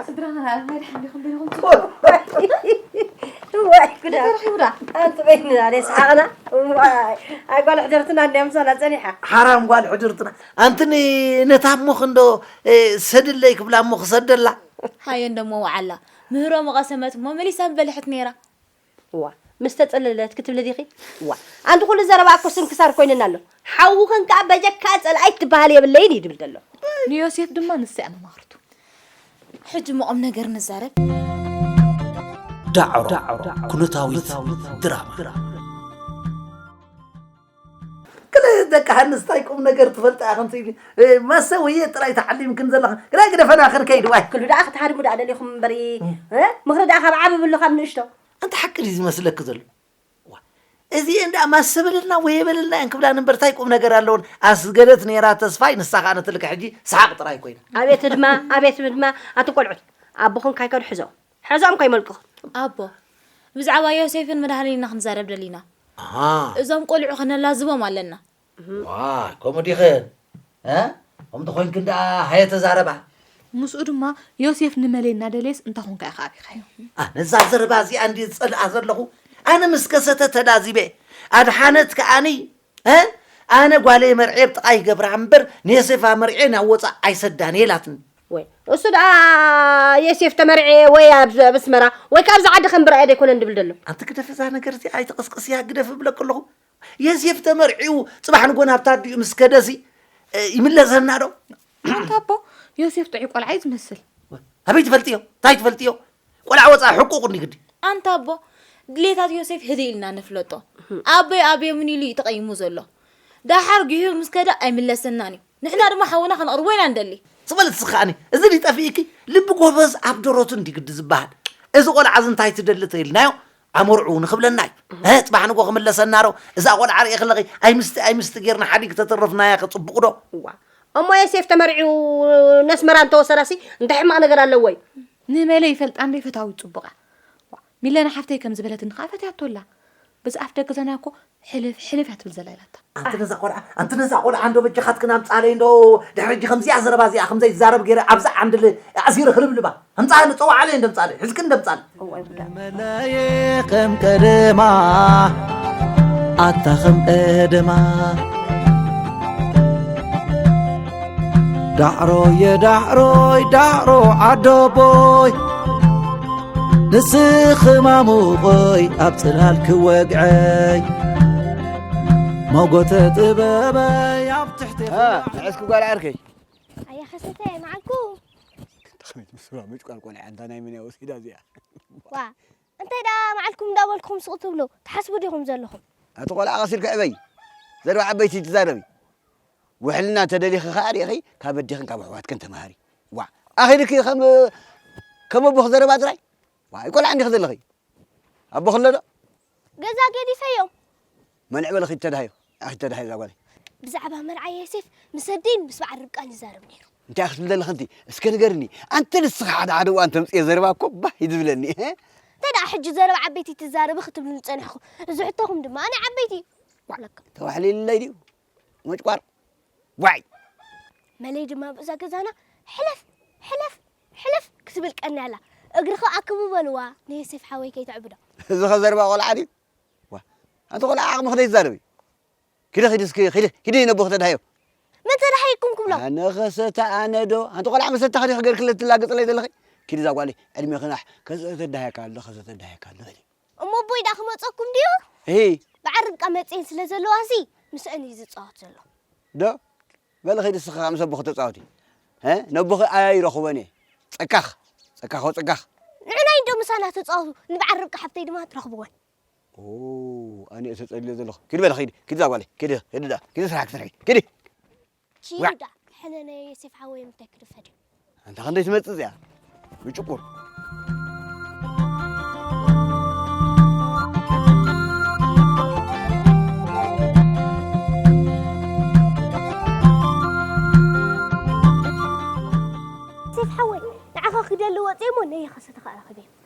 ስድራና መድሓን ዲኹም በልኹም። ዋይ፣ ጉዳ። ተረኺቡ ዳ? ኣንቲ በይንና ደይ ሰሓቕና። ዋይ፣ ኣይ ጓል ሕድርትና እንድያ ምሳና ጸኒሓ። ሓራም ጓል ሕድርትና። ኣንቲ ን-፣ ነታ እሞ ክንዶ፣ እ፣ ሰድለይ ክብላ እሞ ክሰደላ። ሃየ እንደሞ ወዓላ። ምህሮ ምቐሰመት እሞ መሊሳ ምበልሐት ነይራ። እዋ፣ ምስ ተጸለለት ክትብሊ ዲኺ? እዋ፣ ኣንቲ ኩሉ ዘረባ እኮ ስንክሳር ኮይንና ኣሎ። ሓውኽን ከኣ በጀካ ጸላኢት ትበሃል የብለይን እዩ ድብል ዘሎ። ንዮሴፍ ድማ ንሳ እያ መማኽርቱ። ሕጂ እሞ ቁም ነገር ንዛረብ። ዳዕሮ፣ ኩነታዊት ድራማ። ክለ ደቂ ሃንስ ታይ ቁም ነገር ትፈልጣ ኢኽን ትብሊ? እ፣ ማሰ ወየ ጥራይ ተዓሊምክን ዘለኽን። ግዳይ ግደፈና ክንከይድ ዋይ። ክሉ ደኣ ክትሃድሙ ደኣ ደሊኹም እምበሪ፣ እ? ምኽሪ ደኣ ካብ ዓቢ ብሉ ካብ ንእሽቶ። ኣንታ ሓቂ ድዩ ዝመስለኪ ዘሎ? ዋ፣ እዚኤን ደኣ ማሰ በለልና ወየ በለልና እየን ክብላን እምበር ታይ ቁም ነገር ኣለወን? ኣስገደት ነይራ ተስፋይ፣ ንሳ ኸኣ ነቲ ልክዕ ሕጂ ሰሓቕ ጥራይ ኮይና። ኣቤት ድማ፣ ኣቤት ድማ፣ ኣቱም ቆልዑት፣ ኣቦኹም ካይከዱ ሕዞም። ሕዞም ከይመልቅኹም። ኣቦ፣ ብዛዕባ ዮሴፍን መድሃኒን ኢና ክንዛረብ ደሊና። ኣሃ። እዞም ቆልዑ ከነላዝቦም ኣለና። ዋይ፣ ከምኡ ዲኽን? እ? ከምኡ ተኾይንክን ደኣ ሃየ ተዛረባ። ምስኡ ድማ ዮሴፍ ንመለይ እናደለየስ እንታይ ኾንካ ኢኻ ኣቢኻዮ? ኣነ እዛ ዘረባ እዚኣ እንድየ ዝጸልኣ ዘለኹ። ኣነ ምስ ከሰተ ተላዚበ። ኣድሓነት ከኣኒ እ ኣነ ጓለይ መርዕየ ብጥቓ ይገብራ እምበር ንዮሴፋ መርዕየ ናብ ወፃእ ኣይሰዳን እየ ኢላትኒ። ወይ እሱ ደኣ ዮሴፍ ተመርዕየ ወይ ኣብ ኣብ ኣስመራ ወይ ካብ ዝዓዲ ከም ብርኣየ ደይኮነን ድብል ደሎ። ኣንቲ ግደፍ እዛ ነገር እዚኣ ኣይትቕስቅስያ ግደፍ እብለኪ ኣለኹ። ዮሴፍ ተመርዕዩ ጽባሕ ንጎ ናብታ ኣዲኡ ምስ ከደሲ እ፣ ይምለሰና ዶ? ኣንታ ኣቦ፣ ዮሴፍ ጥዑይ ቆልዓ እዩ ዝመስል። ኣበይ ትፈልጥዮ እንታይ ትፈልጥዮ? ቆልዓ ወፃ ሕቁቕ እንዲ ግዲ። ኣንታ ኣቦ፣ ድሌታት ዮሴፍ ህድእ ኢልና ንፍለጦ። ኣቦይ ኣብ የምን ኢሉ እዩ ተቐይሙ ዘሎ። ዳሓር ጊሑ ምስ ከደ ኣይምለሰናን እዩ። ንሕና ድማ ሓውና ከነቕርቦ ኢና ንደሊ። ዝበለት ስኻኒ እዚ ድጠፊእኪ ልቢ ጎበዝ ኣብ ደረቱ እንዲ ግዲ ዝበሃል። እዚ ቆልዓ እዚ እንታይ ትደሊ ተይልናዮ ኣመርዑ ንኽብለና እዩ። እ፣ ጽባሕ ንጎ ክምለሰና ዶ? እዛ ቆልዓ ርኢ ከለኺ ኣይምስቲ ኣይምስቲ ጌርና ሓዲግ ተተረፍናያ ከጽቡቕ ዶ? እዋ እሞ ዮሴፍ ተመርዒው ነስመራ እንተወሰዳሲ እንታይ ሕማቕ ነገር ኣለዎ እዩ? ንመለ ይፈልጣ እንዶ ይፈታዊ ጽቡቓ። ዋ፣ ሚለና ሓፍተይ ከም ዝበለትኒ ከኣ ፈትያቶ ኣላ። በዚ ኣፍ ደገ ዘና እኮ ሕልፍ ሕልፍ እያ ትብል ዘላ ኢላታ። ኣንቲ ነዛ ቆልዓ ኣንቲ ነዛ ቆልዓ እንዶ በጃኻትክን ኣምጻለይ እንዶ ድሕሪ ሕጂ ከምዚኣ ዘረባ እዚኣ ከምዘይ ትዛረብ ገይረ ኣብዛ ዓንድል ኣሲረ ክልብልባ ኣምጻለ ጸዋዓለ እንደ ምጻለ ሕዝክን እንደ ምጻለ። እዋይ ጉዳ። መላየ ከም ቀደማ ኣታ ከም ቀደማ ዳዕሮ የዳዕሮይ ዳዕሮ ዓዶቦይ ንስኺ ማሙቐይ ኣብ ጽላል ክወግዐይ ሞጎተ ጥበበይ ኣብ ትሕቲ እ፣ ንዕስኪ ጓል ዓርከይ። ኣያ ኸሰተየ መዓልኩም። ተኸሚት ምስባ ምጭቋር ቆልዓ እንታ ናይ መን እያ ወሲዳ እዚኣ? ዋ እንታይ ደኣ መዓልኩም እንዳበልኩም ስቕ ትብሉ ትሓስቡ ዲኹም ዘለኹም? ኣቲ ቆልዓ ቀስ ኢልኪ ዕበይ። ዘረባ ዓበይቲ ትዛረቢ። ውሕልና ተደሊኺ ኸዓ ርኢኺ ካብ ኣዴኽን ካብ ኣሕዋትክን ተምሃሪ። ዋእ ኣኺ ድኪ ከም ከም ኣቦኺ ዘረባ ጥራይ። ዋይ ቆልዓ እንዲኺ ዘለኺ። ኣቦኺ ኣሎ ዶ? ገዛ ገዲፈዮም። መልዕ በሊ ኺዲ ተዳሃዮ። ኣኺዲ ተዳሃዮ እዛ ጓለይ። ብዛዕባ መርዓ የሴፍ ምስ ኣደይን ምስ በዓል ርብቃን ይዛረብ ነይሩ። እንታይ ክትብሊ ዘለኺ ኣንቲ እስከ ንገርኒ። ኣንቲ ንስኺ ሓደ ሓደ እዋን ተምፅዮ ዘረባ እኮ ባህ እዩ ዝብለኒ። እንታይ ደኣ ሕጂ ዘረባ ዓበይቲ ትዛረቢ ክትብሉኒ ፀኒሕኹም። እዚ ሕቶኹም ድማ ኣነ ዓበይቲ እዩ። ዋዕለካ። ተዋሕሊልለይ ድዩ? ሞጭቋር ዋይ መለይ ድማ ኣብዛ ገዛና ሕለፍ ሕለፍ ሕለፍ ክትብል ቀንያ ኣላ። እግርኺ ኣክቡ በልዋ ንዮሴፍ ሓወይ ከይተዕብዶ። እዚ ኸ ዘረባ ቆልዓ ድዩ? ዋ ኣንቲ ቆልዓ ዓቕምኺ ዘይትዛረቢ። ኪዲ ኺዲ እስኪ ኺዲ ኺዲ ነቦኺ ተድሃዮ። መን ተድሃየኩም ክብሎ? ኣነ ኸሰተ ኣነ ዶ ኣንቲ ቆልዓ መሰተኺ ዲኺ ገርክለ ትላገፅለይ ዘለኺ? ኪዲ እዛ ጓለይ ዕድሜኺ ናሕ ከሰተ ተድሃየካ ኣሎ ኸሰተ ተድሃየካ ኣሎ በሊ። እሞ ኣቦይ ደኣ ክመፀኩም ድዩ? እሂ። በዓል ርብቃ መፅኤን ስለ ዘለዋ ሲ ምስአን እዩ ዝፃወት ዘሎ። ዶ በሊ ኺዲ እስኺ ኸዓ ምስ ኣቦኺ ተፃወቲ። እ ነቦኺ ኣያ ይረኽቦን እየ። ፀካኽ ፀካኽ ወፀካኽ። ንዕናይ እንዶ ምሳና ተፃወቱ ንበዓል ርብቃ ሓብተይ ድማ ትረኽብወን። ኣነ እየ ተፀልዮ ዘለኹ። ኪዲ በሊ ኺዲ ኪዲ እዛ ጓለይ ኪዲ ኺዲ ደኣ ኪዲ ስራሕ ክትሰርሒ ኪዲ። ኪዱ ደኣ ሕነ ናይ ዮሴፍ ሓወይ ምንታይ ክድፈድ እዩ። ኣንታ ክንደይ ትመጽእ እዚኣ ምጭቁር። ዮሴፍ ሓወይ ንዓኻ ክደሊ ወፅየ እሞ ነየ ኸሰተኻ ኣረኽበ።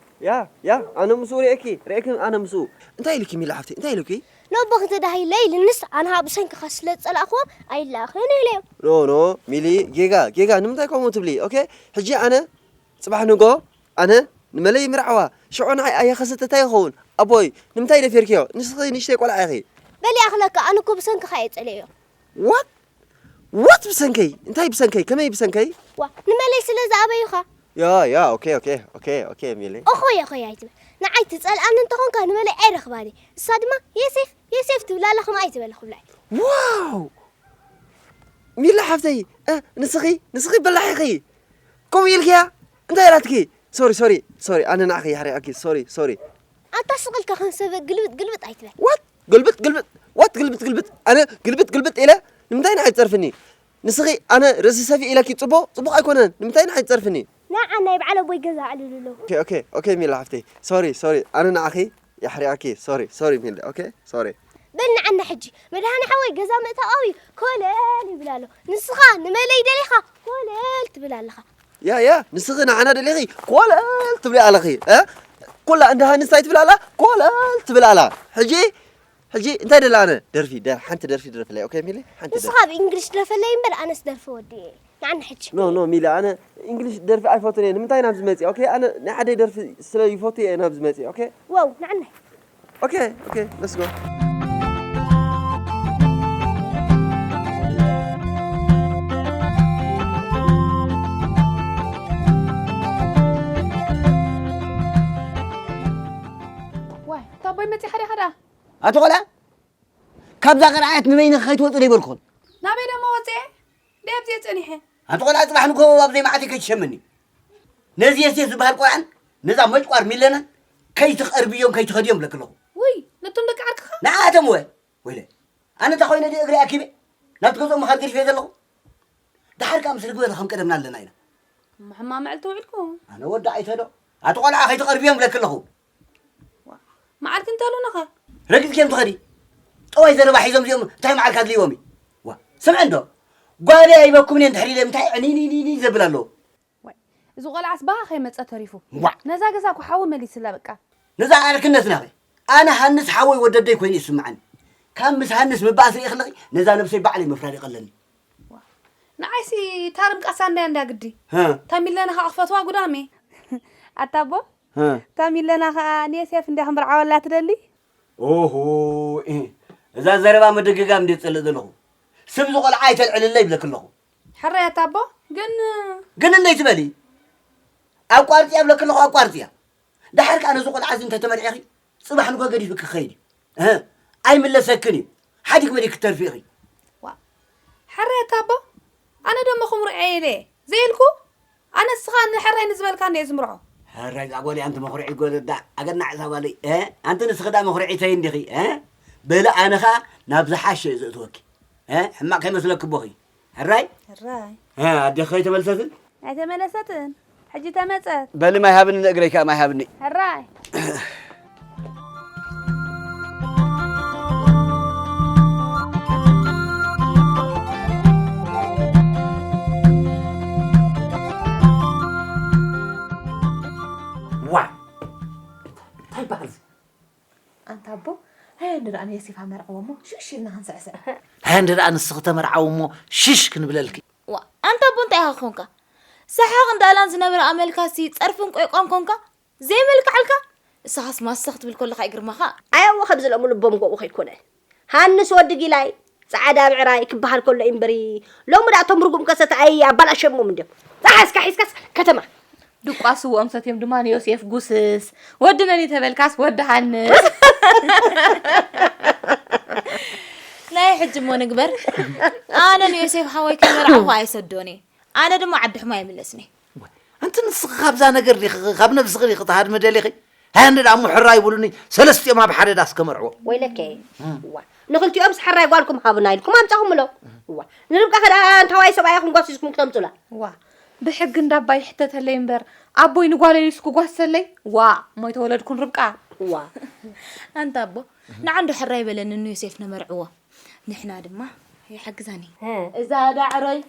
ያ ያ ኣነ ምስኡ ሪኤኪ ሪኤኪ ኣነ ምስኡ እንታይ ኢልኪ ሚላ ሓፍተይ እንታይ ኢልኪ? ነቦ ክተዳሂለይ ኢልንስ ኣነ ብሰንክኻ ስለ ዝጸላእክዎ ኣይላእኽን ኢለዮ። ኖ ኖ ሚሊ ጌጋ ጌጋ ንምንታይ ከምኡ ትብሊ ኦኬ ሕጂ ኣነ ጽባሕ ንጎ ኣነ ንመለይ ምርዓዋ ሽዑ ንዓይ ኣየኸሰተ እንታይ ይኸውን ኣቦይ ንምንታይ ደፊርክዮ ንስኺ ንእሽተይ ቆልዓ ኢኺ። በል ይኣኽለካ ኣነ እኮ ብሰንክኻ እየ ጸሊኤዮ። What What ብሰንከይ እንታይ ብሰንከይ ከመይ ብሰንከይ? ዋ ንመለይ ስለ ዝኣበዩኻ። ያ ያ ኦኬ ኦኬ ኦኬ ኦኬ ሚሊ። ኦኾይ ኦኾይ ኣይትበል ንዓይ ትጸልኣኒ እንተኾንካ ንመለይ ኣይረኽባን እየ እሳ ድማ የሴፍ የሴፍ ትብል ኣላ ከምኣ ኣይትበል ክብላ እየ። ዋው ሚሊ ሓፍተይ እ ንስኺ ንስኺ በላሕ ኢኺ ከምኡ ኢልክያ እንታይ ኢላትኪ? ሶሪ ሶሪ ሶሪ ኣነ ንዓኺ የሕሪቐኪ ሶሪ ሶሪ። ኣታ ስቕ ኢልካ ከም ሰብ ግልብጥ ግልብጥ ኣይትበል። What ግልብጥ ግልብጥ what ግልብጥ ግልብጥ ኣነ ግልብጥ ግልብጥ ኢለ ንምንታይ ንዓይ ትጸርፍኒ ንስኺ ኣነ ርእሲ ሰፊ ኢለኪ ጽቡቕ ጽቡቕ ኣይኮነን ንምንታይ ንዓይ ትጸርፍኒ ንዓ ናይ በዓል ኣቦይ ገዛ ኣዕልሉ ኣለኹ ኦኬ ኦኬ ኦኬ ሚላ ሓፍተይ ሶሪ ሶሪ ኣነ ንዓኺ የሕሪኣኪ ሶሪ ሶሪ ሚላ ኦኬ ሶሪ በል ንዓና ሕጂ መድሃኒ ሓወይ ገዛ ምእታው ኣብዩ ኮለል ይብል ኣሎ ንስኻ ንመለይ ደሊኻ ኮለል ትብል ኣለኻ ያ ያ ንስኺ ንዓና ደሊኺ ኮለል ትብሊ ኣለኺ እ ኩላ እንዳ ሃንስ እንታይ ትብል ኣላ ኮለል ትብል ኣላ ሕጂ ሕጂ እንታይ ደላ ኣነ ደርፊ ሓንቲ ደርፊ ድረፍለይ ኦኬ ሚሊ ሓንቲ ንስኻ ብ English ድረፈለይ እምበር ኣነስ ደርፊ ወዲ እየ ንዓኒ ሕጂ ኖ ኖ ሚሊ ኣነ English ደርፊ ኣይፈቱን እየ ንምንታይ ናብዚ መፅእ ኦኬ ኣነ ናይ ዓደይ ደርፊ ስለ ይፈቱ እየ ናብዚ መፅእ ኦኬ wow ንዓኒ ኦኬ ኦኬ let's go ኣቦይ መፂኻ ዲኻ ደኣ? ኣቲ ቆልዓ፣ ካብዛ ቅርዓት ንበይንኺ ከይትወፂ ዶ ይበልኩኽን? ናበይ ደሞ ወፅኤ? ደይ ኣብዚኤ ፀኒሐ። ኣቲ ቆልዓ፣ ፅባሕ ንግሆ ኣብ ዘይመዓተይ ከይትሸምኒ። ነዚ የሴፍ ዝበሃል ቆልዓን ነዛ መጭቋር ሚለናን ከይትቐርብዮም ከይትኸድዮም ብለኪ ኣለኹ። ውይ፣ ነቶም ደቂ ዓርክኻ? ንዓኣቶም ወ ወይለ፣ ኣነ እንታይ ኮይነ ድየ እግረይ ኣኪበ ናብቲ ገዝኦም ምኻድ ገዲፈ ዘለኹ? ደሓር ከኣ ምስ ርግበ ከም ቀደምና ኣለና ኢና። ሕማም መዓልቲ ውዒልኩም? ኣነ ወዲ ኣይተዶ፣ ኣቲ ቆልዓ ከይትቐርብዮም ብለኪ ኣለኹ። መዓልቲ እንተሉናኸ? ረጊጽ ኬም ትኸዲ? ጠዋይ ዘረባ ሒዞም እዚኦም እንታይ መዓልካ ኣድልይዎም እዩ? ዋ፣ ስምዒ እንዶ፣ ጓለይ ኣይበኩምን እየ እንድሕር ኢለ እንታይ ዕኒኒኒኒ ዘብል ኣለዎ? ዋይ፣ እዚ ቆልዓስ ባህ ከይመጸ ተሪፉ። ዋዕ። ነዛ ገዛ እኮ ሓዊ መሊስላ በቃ። ነዛ ኣርክነት ናኸ? ኣነ ሃንስ ሓወይ ወደደይ ኮይኑ ይስምዓኒ። ካብ ምስ ሃንስ ምባኣስ ርኢ ከለኺ ነዛ ነብሰይ ባዕለይ ምፍራድ ይቐለኒ። ንዓይሲ ታርም ቃሳ እንዳ እንዳ ግዲ። ሀ። ታሚለና ኸዓ ክፈትዋ ጉዳሜ። ኣታ ኣቦ፣ ሀ። ታሚለና ኸዓ ንዮሴፍ እንዳ ክንብርዓወላ ትደሊ? ኦሆ፣ እ፣ እዛ ዘረባ ምድግጋም እንዴት ጸልእ ዘለኹ። ስም ዝቖልዓ ኣይተልዕልለይ ይብለክ ኣለኹ። ሕራይ ኣታ ኣቦ፣ ግን ግን እንደይ ትበሊ? ኣቋርጽያ ብለክ ኣለኹ፣ ኣቋርጽያ። ደሓር ከኣ ነዚ ቆልዓ እዚ እንተተመርዒኺ፣ ጽባሕ ንግሆ ገዲፍኪ ክኸይድ እዩ። እህ፣ ኣይምለሰክን እዩ። ሓዲግ መዲግ ክትተርፊ ኢኺ። ዋ፣ ሕራይ ኣታ ኣቦ፣ ኣነ ደሞ ክምርዖ እየ ኢለ ዘይልኩ፣ ኣነ ንስኻ ንሕራይ ንዝበልካኒ እየ ዝምርዖ። ሕራይ እዛ ጓል እያ፣ ኣንቲ መኹርዒ ጎደዳ፣ ኣገናዕ እዛ ጓለይ። እ፣ ኣንቲ ንስኺ ደኣ መኹርዒተይ እንዲኺ፣ እ? በሊ ኣነ ኸኣ ናብ ዝሓሸ እየ ዘእትወኪ። እ፣ ሕማቕ ከይመስለኪ ኣቦኺ። ሕራይ? ሕራይ። እ፣ ኣዴኺ ከይተመልሰትን? ኣይተመለሰትን። ሕጂ ተመጸት። በሊ ማይ ሃብኒ፣ ንእግረይ ከኣ ማይ ሃብኒ። ሕራይ። ዋ! እንታይ ይበሃል እዚ? ኣንታ ኣቦ፣ ሃየ እንደ ደኣ ንዮሴፍ ኣመርዕዎ እሞ ሽሽ ኢልና ክንስዕስዕ። ሃየ እንደ ደኣ ንስኺ ተመርዓዊ እሞ ሽሽ ክንብለልኪ። ዋ፣ ኣንታ ኣቦ እንታይ ኢኻ ኮንካ? ሰሓቕ እንዳላን ዝነበረ ኣመልካሲ ጸርፍን ቆይቋን ኮንካ? ዘይመልክዓልካ? እሳኻስ ማሰኽ ትብል ከለኻ ይግርመኻ። ኣየወ ከምዚ ሎሚ ልቦም ጎቦ ከይኮነ። ሃንስ ወዲ ጊላይ፣ ጻዕዳ ብዕራይ ክበሃል ከሎ እዩ እምበሪ፣ ሎሚ ደኣ እቶም ርጉም ከሰተ ኣይ ኣባላሸሞም እንድዮም። ጻሓ እስካ ሒዝካስ ከተማ። ድቋስዎም ሰትዮም ድማ ንዮሴፍ ጉስስ፣ ወዲ መን እዩ ተበልካስ ወዲ ሃንስ። ናይ ሕጂ እሞ ንግበር። ኣነ ንዮሴፍ ሓወይ ከይመርዓኹ ኣይሰዶን እየ። ኣነ ድማ ዓዲ ሕሞ ኣይምለስን እየ። ኣንቲ ንስኺ ካብዛ ነገር ዲኺ፣ ካብ ነብስኺ ዲኺ ትሃድሚ ደሊኺ? ሃያ እንደ ደኣ እሞ ሕራይ ይብሉኒ፣ ሰለስቲኦም ኣብ ሓደ ዳስ ከመርዕዎ። ወይለከ። እም። ዋ፣ ንኽልቲኦምስ ሕራይ ጓልኩም ሃቡና ኢልኩም ኣምጻኹምሎ። ዋ፣ ንርብቃ ከ ደኣ እንታዋይ ሰብኣይ ኢኹም ጓሲስኩም ክተምጹላ? ዋ፣ ብሕጊ እንዳ ኣባይ ይሕተተለይ እምበር፣ ኣቦይ ንጓለይ ኢሉስ ክጓሰለይ? ዋ፣ እሞ ኣይተወለድኩን ርብቃ። ዋ። ኣንታ ኣቦ፣ ንዓ እንዶ ሕራይ በለኒ ንዮሴፍ ነመርዕዎ። ንሕና ድማ ይሕግዛኒ። እዛ ዳዕሮይ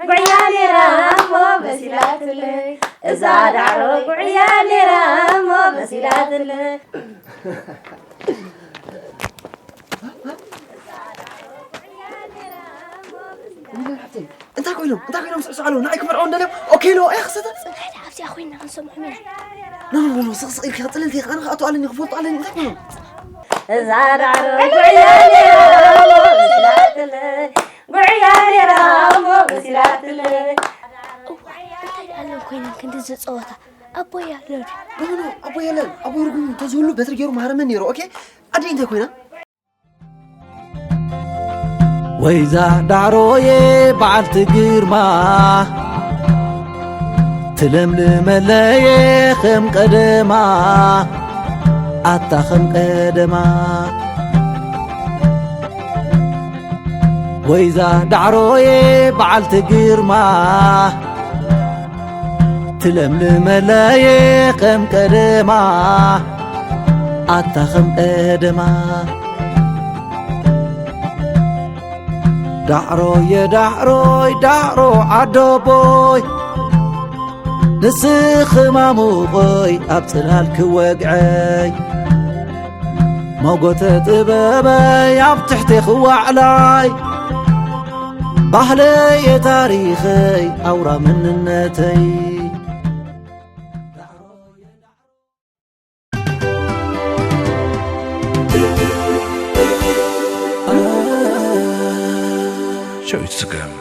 ጉዕያ ነይራ እሞ በሲላትለይ። እዛ ዳዕሮይ ጉዕያ ነይራ እሞ በሲላትለይ። እንታይ ኮይኖም? እንታይ ኮይኖም? ስዕስዕ ኣለዉ። ንዓይ ክመርዖ እንደልዮም? ኦኬ፣ ሎ፣ እያ ክሰተ? ጽንሕ ኢለ ኣብዚኣ ኮይና ክንሰምዖም ኢና። ኖ፣ ኖ፣ ኖ፣ ኖ፣ ስቕ፣ ስቕ ኢልኪ፣ ጽልልቲ ኢኻ፣ ኣነ ኸኣ ኣቶ ኣለኒ፣ ክፈልጦ ኣለኒ፣ እንታይ ኮይኖም? እዛ ዳዕሮ ጉዕያ ነይራ እሞ በሲላትለይ፣ ጉዕያ ነይራ እሞ በሲላትለይ። እዋ፣ እንታይ ደኣ ኣለዉ ኮይኖም ክንዲ ዝጸወታ? ኣቦይ ኣሎ ድዩ? ኖ፣ ኖ፣ ኖ፣ ኣቦይ የለን። ኣቦይ ርጉም እዩ። እንተዝህሉ በትሪ ገይሩ መሃረመን ነይሩ። ኦኬ? ኣደይ እንታይ ኮይና? ወይዛ ዳዕሮየ በዓልቲ ግርማ፣ ትለምልመለየ ከም ቀደማ፣ ኣታ ከም ቀደማ። ወይዛ ዳዕሮየ በዓልቲ ግርማ፣ ትለምልመለየ ከም ቀደማ፣ ኣታ ከም ቀደማ። ዳዕሮየ ዳዕሮይ ዳዕሮ ዓደቦይ፣ ንስኺ ማሙቐይ ኣብ ጽላል ክወግዐይ፣ ሞጎተ ጥበበይ ኣብ ትሕቴ ክዋዕላይ፣ ባህለየ ታሪኸይ ኣውራ መንነተይ። ሸዊት ስገም።